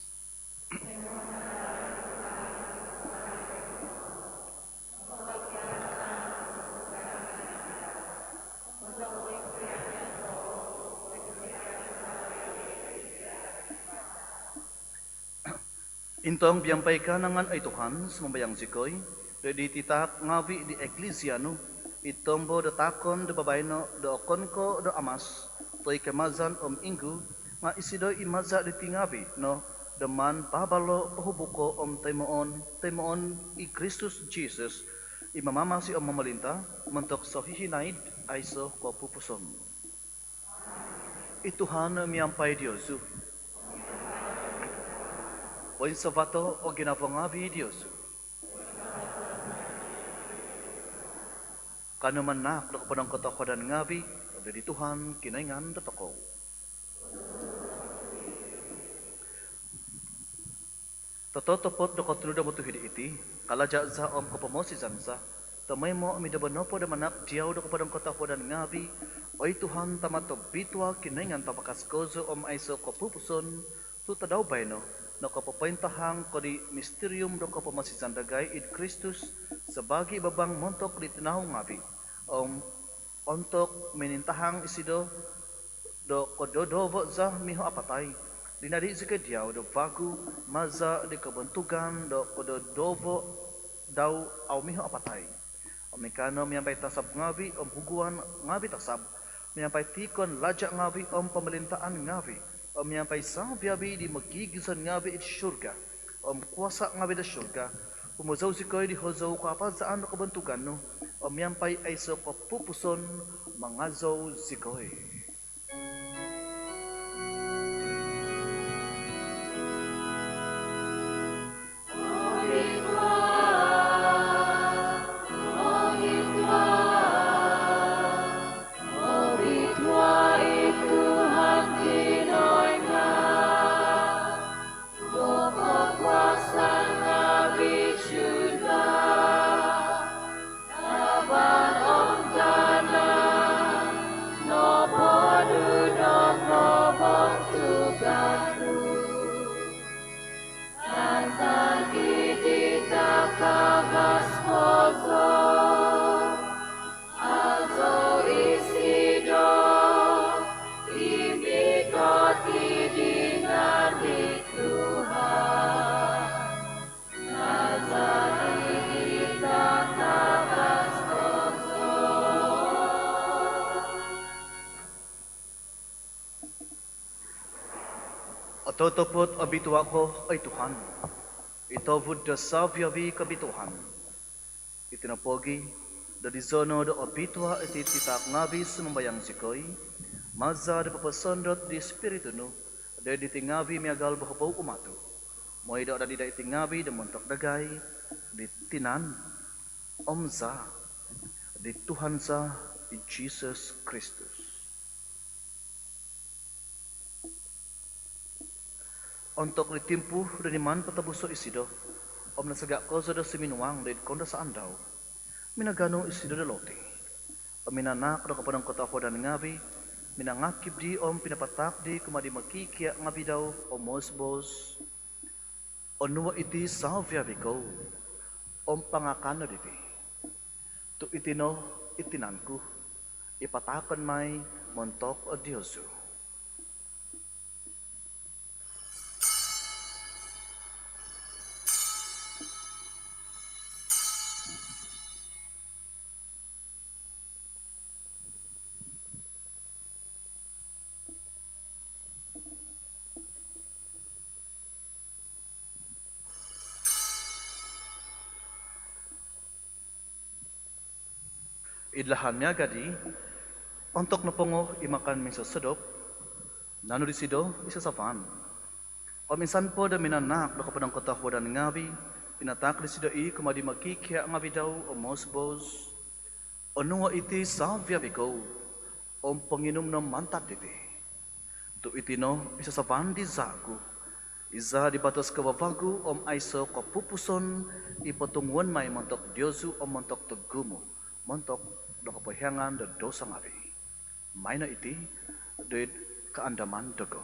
Intong miampai kaanangan oi Tuhan, sumambayang zikoi, do diti taak ngaavi' di Eklisia nu, i tombo do taakon do babaino do okon ko' do amas toi ko' mazan om inggu, nga' isido i maza' diti ngaavi' no do maan paabalo', pohubuko' om toimoon, toimoon i Kristus Jisus, i mamamasi om momolinta' montok sohihinaid aiso' kopupuson. I Tuhan miampai diozu. Poinsavato' o ginavo ngaavi' diozu. Kanou manaak do koponongkotohuadan ngaavi' do di Tuhan Kinoingan dotokou. Tototopot do kotunud om otuhid iti, kalaja' za om kopomosizan za, tomoimo om id nombo nopo do manaak diau do koponongkotohuadan ngaavi', oi Tuhan, Tama' tobitua', Kinoingan tavakas kozo om aiso' kopupuson, tu' tadau baino nokopopointahang ko di mistirium do kopomosizan dagai id Kristus sabaagi' babang montok di tinau ngaavi', om ontok minintahang isido do kododovo' za miho' apatai, dinadi' zikoi diau do vagu maza' di kobontugan do kododovo' dau au miho' apatai. Om ingkaa no miampai tasab ngaavi' om huguan ngaavi' tasab, miampai tiikon laja' ngaavi' om pomolintaan ngaavi', om miampai savi-avi' di mogigizon ngaavi' id surga om kuasa' ngaavi' do surga, humozou zikoi di hozou kapazaan do kobontugan nu, om miampai aiso' kopupuson mangazou zikoi. Totopot obitua' ko, oi Tuhan, i tovud do savi-avi' kobituaan. Iti nopogi' do dizono' do obitua' iti titaak ngavi', sumambayang zikoi, maza' do poposondot di Spiritu nu do iti ngavi' miagal bohobou umatu', moi do adadi daa iti ngavi' do montok dagai di tinan om zaa' di Tuhan za, i Jisus Kristus. Ontok di timpu do niman potobuso' isido om nasaga' kozo do suminuang do id koundasaan dau, minaganu isido do loti om minanaak do koponongkotohuadan ngavi', minangakib di om pinapataak di kumaa di mokikia' ngavi' dau om moos-boos: Onuo' iti savi-avi' kou om pangakan no diti, tu' iti no i tinan ku i pataakon mai montok diozu. Id lahan miaga' di, ontok nopongo i makan minsosodop, nanu disido i sasavan om insan po do minanaak do koponongkotohuadan ngavi', pinataak disido i kumaa di mokikia' ngavi' dau om moos-boos: Onuo' iti savi-avi' kou om ponginum no mantad diti, tu' iti no i sasavan di zaa' ku, i zaa' di batos kavavagu om aiso' kopupuson, i potunguon mai montok diozu om montok togumu', montok do kopohiangan do douso ngavi'. Maino iti do id kaandaman dogo.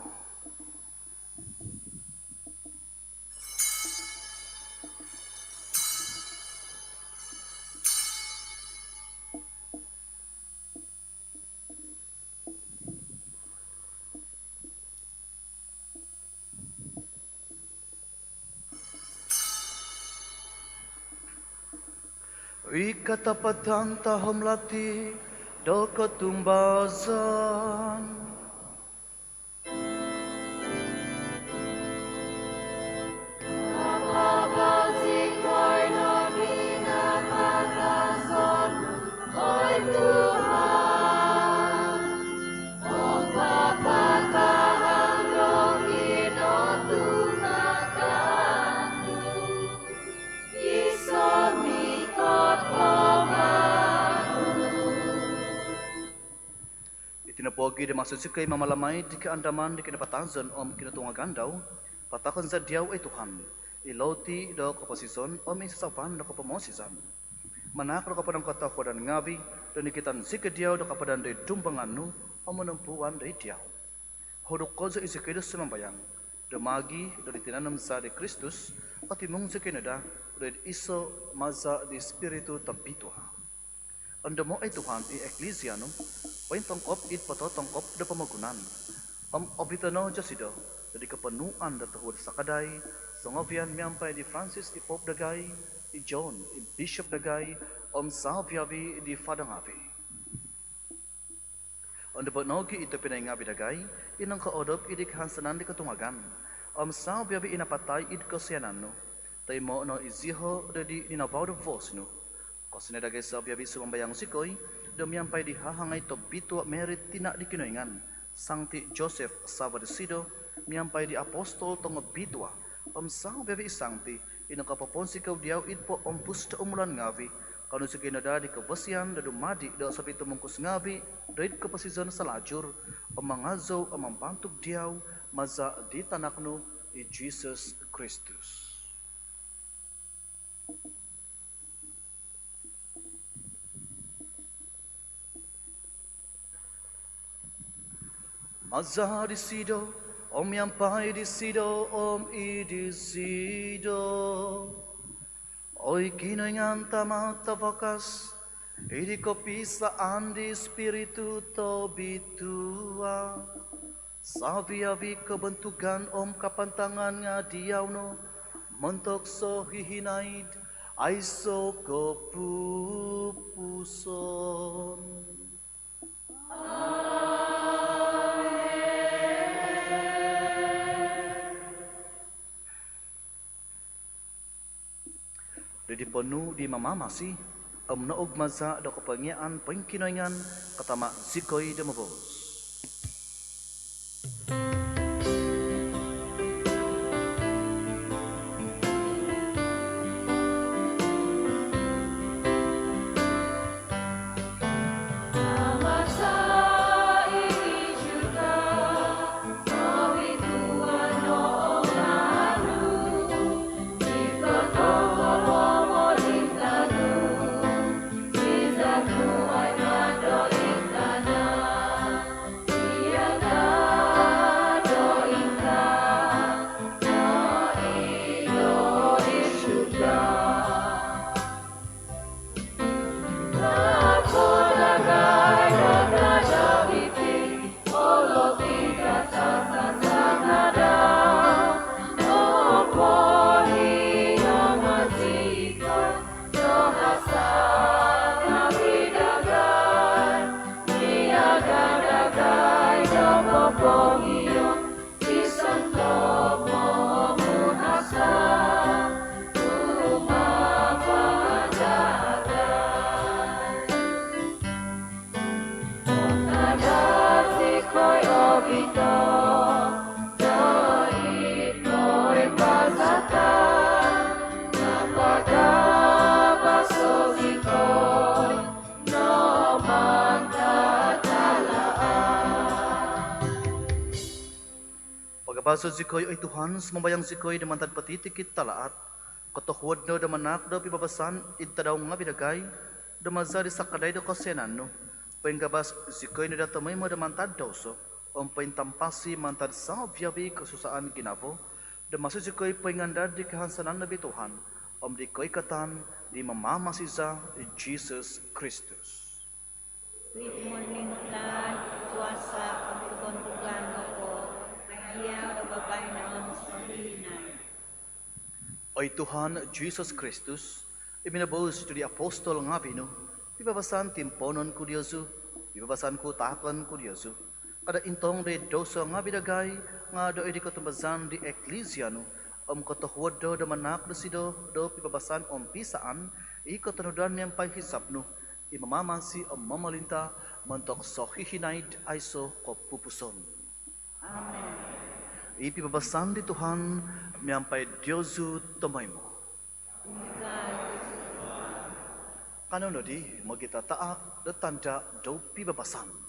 I katapatan tahom lati do kotumbazaan. Iti nopogi' do maso zikoi mamalamai di kaandaman di kinapatazon om kinotungagan dau, pataakon za diau, oi Tuhan, i loti do koposizon om i sasavan do kopomosizan. Manaak do koponongkotohuadan ngavi' do nikitan zikoi diau do kapadan do id dumbangan nu om monompuan do id diau. Hoduk kozo i zikoi do sumambayang do maagi' do di tinan om zaa' di Kristus, otimung zikoi no daa do id iso' maza' di Spiritu Tobitua. Ondomo', oi Tuhan, i Eklisia nu pointongkop id pototongkop do pomogunan om obito' no dosido do id koponuan do tohuod sakadai songovian miampai di Francis i Pope dagai, i John i Bishop dagai, om savi-avi' di Fada ngavi'. Ondomo' nogi' i tobpinai ngavi' dagai i nongkoodop id kahansanan di kotungagan om savi-avi' i napatai id kosianan nu. Toimo' no iziho' do id di ninavau do vuos nu. Kosianai dagai savi-avi', sumambayang zikoi do miampai di hahangai tobitua' Mary tina' di Kinoingan, Sangti Joseph savo' disido, miampai di apostol tongobitua' om savi-avi' i sangti i nokopoponsikou diau id poompus do umulan ngavi', kaanu zikoi no daa di kobosian do dumadi' do sopitumungkus ngavi' do id koposizon salajur om mangazou om mambantug diau maza' di tanak nu i Jisus Kristus. Maza' disido, om miampai disido, om id disido, oi Kinoingan Tama' tavakas, id kopisaan di Spiritu Tobitua, savi-avi' kobontugan om kapantangan nga' diau no, montok sohihinaid, aiso' kopupuson. Amen. Ponuu di Mamamasi om nokumaza' do kopongiaan poingkinoingan, katama' zikoi do moboos. Pagabaso' zikoi, oi Tuhan, sumambayang zikoi, do mantad potitikid talaat, kotohuod no do manaak do pibabasan id tadau ngaavi' dagai, do maza' di sakadai do kosianan nu, poingabas zikoi no daa tomoimo do mantad douso, om pointampasi mantad savi-avi' kosusaan ginavo, do maso zikoi poingandad di kahansanan nobi Tuhan, om di koikatan di Mamamasi za i Jisus Kristus. Id monikot kuasa om kobontugan nopo, aiso' do babaino om sohinaid. Oi Tuhan Jisus Kristus, i minoboos tu di apostol ngaavi' nu, pibabasan timpoonon ku diozu, pibabasan ku taakon ku diozu. Kada' intong do id douso ngaavi' dagai, nga' do id kotumbazaan di eklisia nu, om kotohuod do manaak dosido do pibabasan om pisaan, i kotonudan miampai hisap nu, i mamamasi om momolinta' montok sohihinaid aiso' kopupuson. Amen. I pibabasan di Tuhan miampai diozu tomoimo. Kanou nodi mogitataak do tanda' do pibabasan.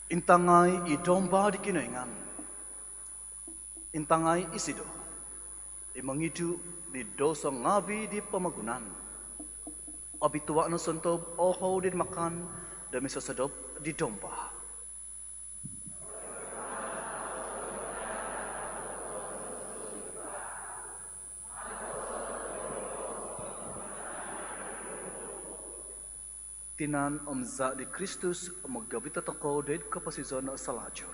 Intangai i Domba di Kinoingan. Intangai isido i mongidu' di douso ngaavi' di pomogunan. Obitua' no sontob ohou di makan do misosodop di Domba. Tinan om zaa' di Kristus, mogobito tokou doid koposizon salajur.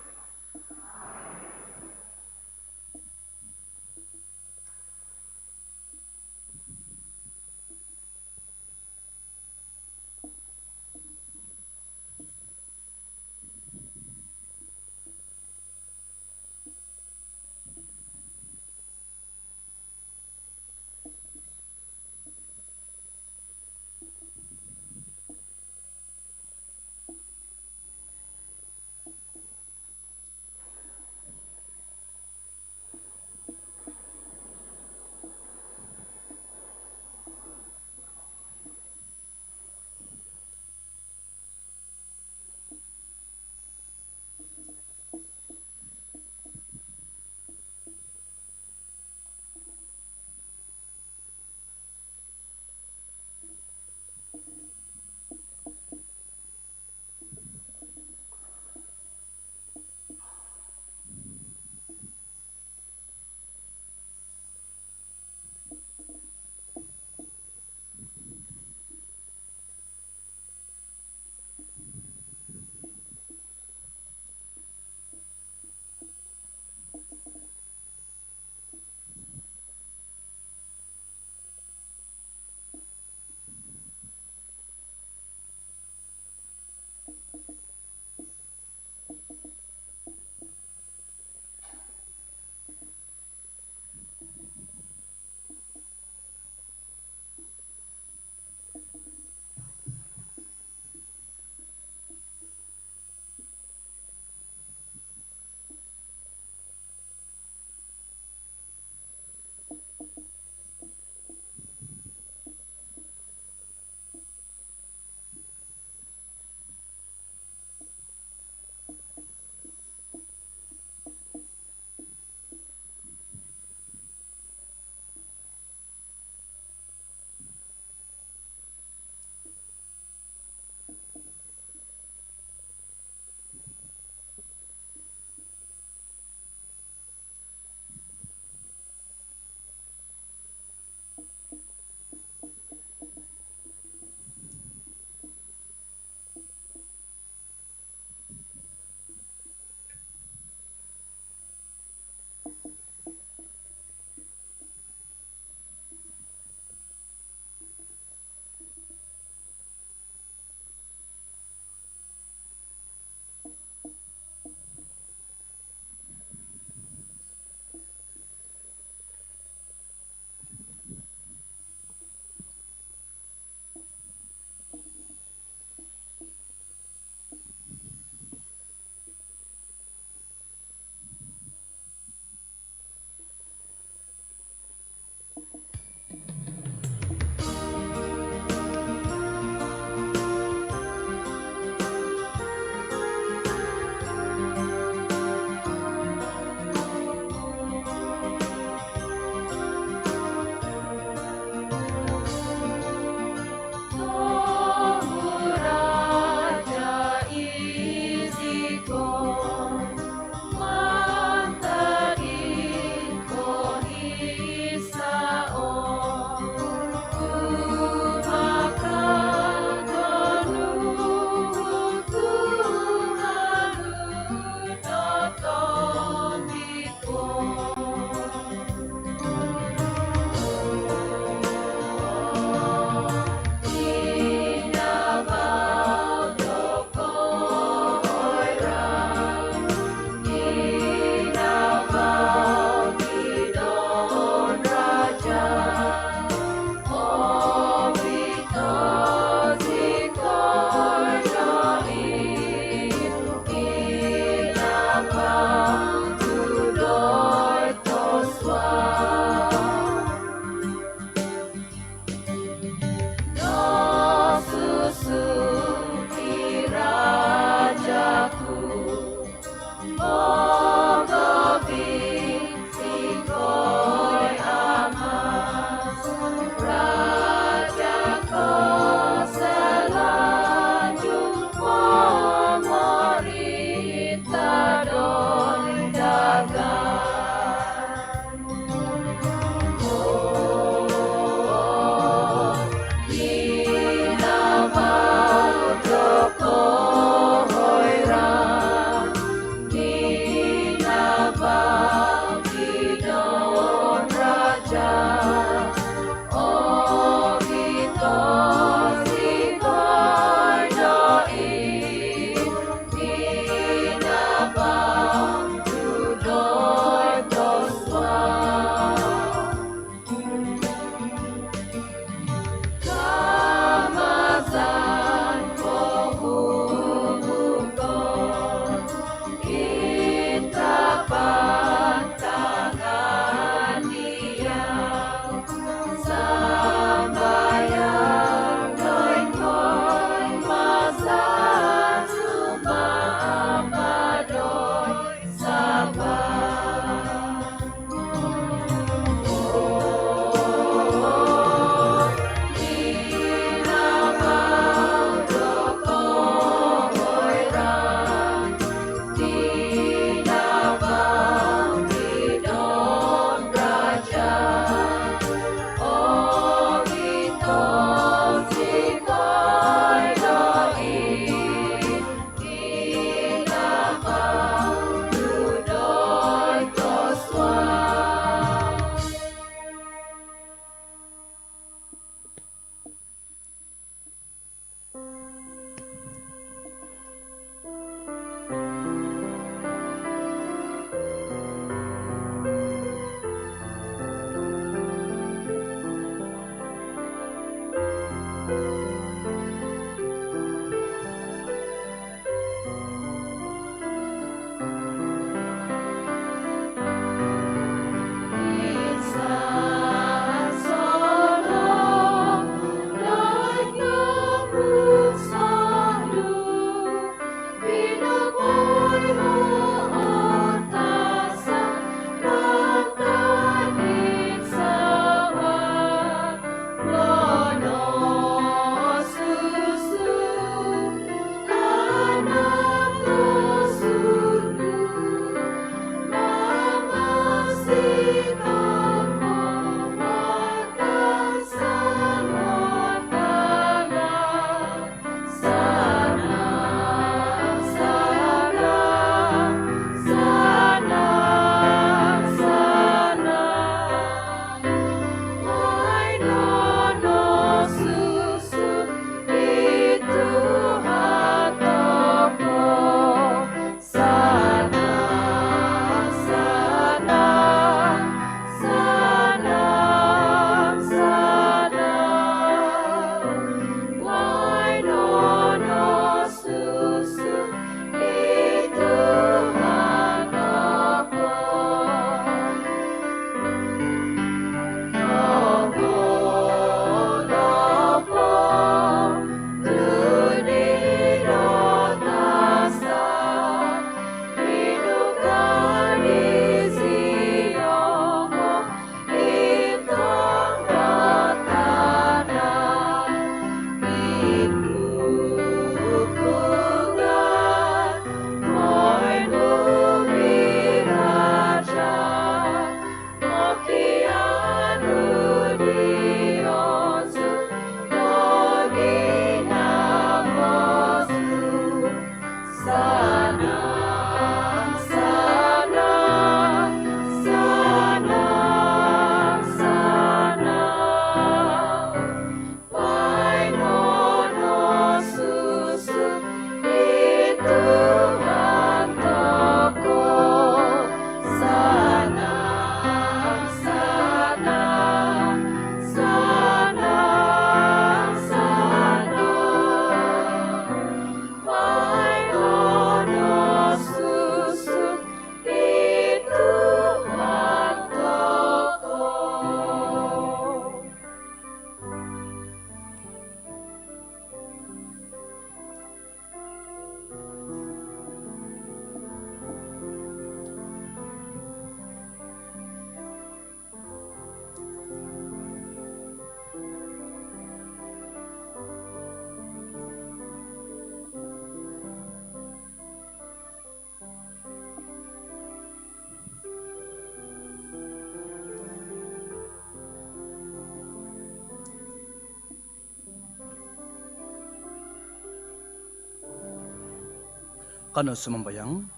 Kanou sumambayang.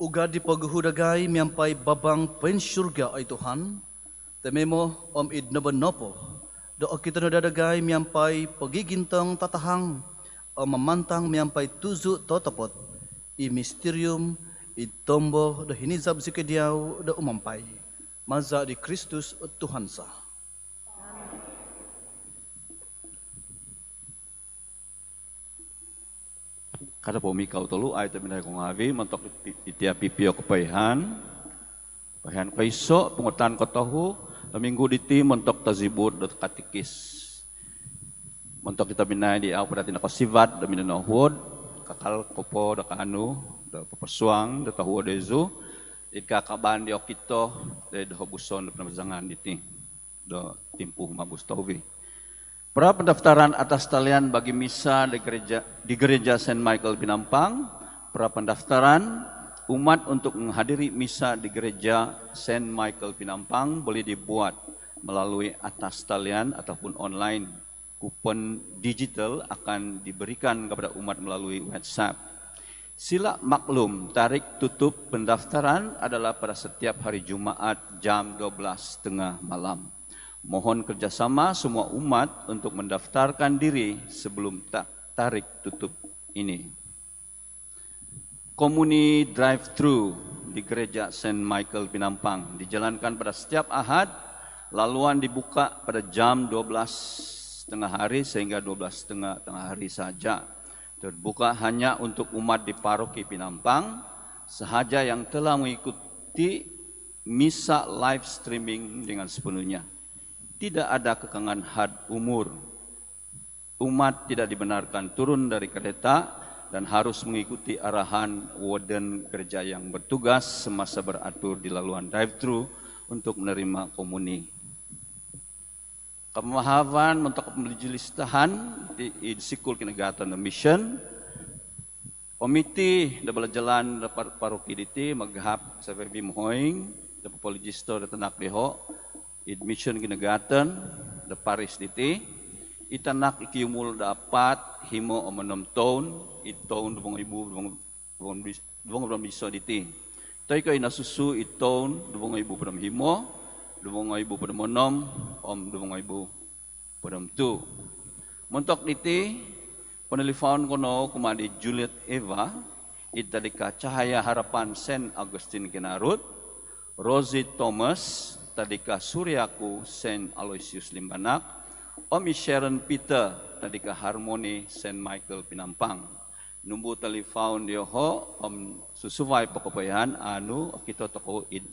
Ugad di poguhu dagai miampai babang poinsurga, oi Tuhan, tomoimo om id nobo nopo do okito no daa dagai miampai pogigintong tatahang om mamantang miampai tuzu totopot i mistirium id tombo do hinizab zikoi diau do umampai. Maza di Kristus Tuhan za. Kada po mikau tolu ai tobpinai ko ngavi' montok iti, iti pipio kopoihaan. Kopoihaan koiso, pungutan kotohu do minggu diti montok tazibur do katikis. Montok i tobpinai di au po dati nakasivat do minonohuod, kakal ko po do kaanu do poposuang do tohuod diozu id kaakaban di okito do id hobuson do panabazangan diti do timpu humabus tohuvi. Pra pendaftaran atas talian bagi misa di gereja, di Gereja Saint Michael Penampang. Pra pendaftaran umat untuk menghadiri misa di Gereja Saint Michael Penampang boleh dibuat melalui atas talian ataupun online. Kupon digital akan diberikan kepada umat melalui WhatsApp. Sila maklum, tarikh tutup pendaftaran adalah pada setiap hari Jumaat jam dua belas tengah malam. Mohon kerjasama semua umat untuk mendaftarkan diri sebelum ta-, tarikh tutup ini. Komuni drive-thru di Gereja Saint Michael Penampang dijalankan pada setiap Ahad, laluan dibuka pada jam dua belas tengah hari sehingga dua belas setengah tengah hari sahaja. Terbuka hanya untuk umat di Paroki Penampang sahaja yang telah mengikuti misa live streaming dengan sepenuhnya. Tidak ada kekangan had umur. Umat tidak dibenarkan turun dari kereta dan harus mengikuti arahan warden gereja yang bertugas semasa beratur di laluan drive-thru untuk menerima komuni. Kapamahavan montok majelis tahan di, id Sikul Kindergarten do Mission. Komiti do balajalan do par-, paroki diti magahap savi-avi mohoing do popolijisto do tanak dioho id Mission Kindergarten do paris diti. I tanak i kiumul do apat, himo om onom toun id toun duvo ngoibu duvo, duvo ngoibu om iso diti. Toi ko i nosusu id toun duvo ngoibu hopod om himo, duvo ngoibu hopod om onom om duvo ngoibu hopod om tuu. Montok diti, ponolifaun kou no kumaa di Juliet Eva id Tadika Cahaya Harapan Saint Augustine Kinarut, Rosie Thomas, Tadika Suriaku Saint Aloysius Limbanak, om i Sharon Peter, Tadika Harmony Saint Michael Penampang. Numbul talifaun dioho om susuvai po kopoihaan anu okito tokou id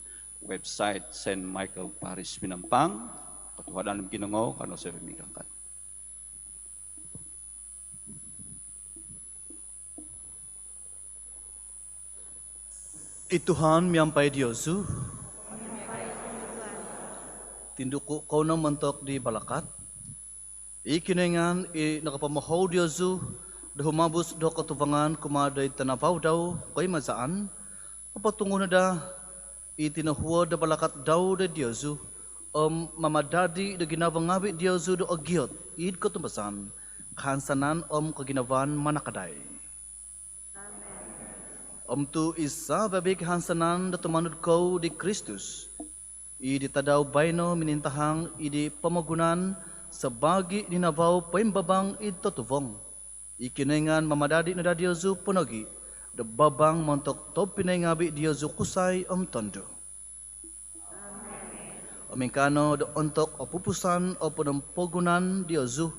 website Saint Michael Parish Penampang. Kotohuadan mokinongou, kanou savi-avi mingkakat. I Tuhan miampai diozu. Tinduku kou no montok di balakat. I Kinoingan i nakapamohou diozu do humabus do kotuvangan kumaa doid tanavau dau koimazaan, popotunguh no daa i tinohuod do balakat dau doid diozu om mamadadi do ginavo ngavi diozu do ogiot id kotumbazaan, kahansanan om koginavaan manakadai. Om tu i savi-avi kahansanan do tumanud kou di Kristus, i di tadau baino minintahang id pomogunan sabaagi ninavau poimbabang id totuvong, i Kinoingan mamadadi no daa diozu po nogi do babang montok tobpinai ngavi diozu kusai om tondu. Om ingkaa no do ontok opupusan o ponompogunan diozu,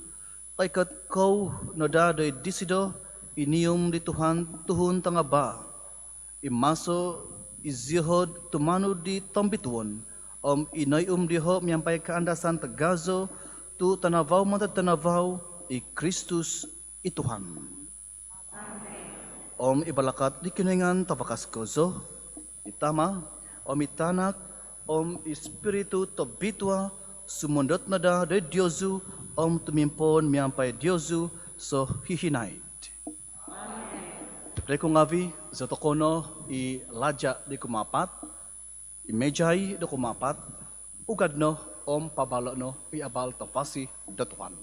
koikot kou no daa doid disido i nium di Tuhan tuhun tangabaa, i maso i zioho tumanud di tombituon, om i noium dioho miampai kaandasan tagazo tu tanavau mantad tanavau, i Kristus i Tuhan. Om i balakat di Kinoingan tavakas kozo, i Tama, om i Tanak, om i Spiritu Tobitua, sumondot no daa doid diozu om tumimpoon miampai diozu sohihinaid. Tobpinai ku ngavi, zotokou no i laja di kumaapat, i mejai do kumaapat, ugad no om paabalo no i abal tavasi do Tuhan.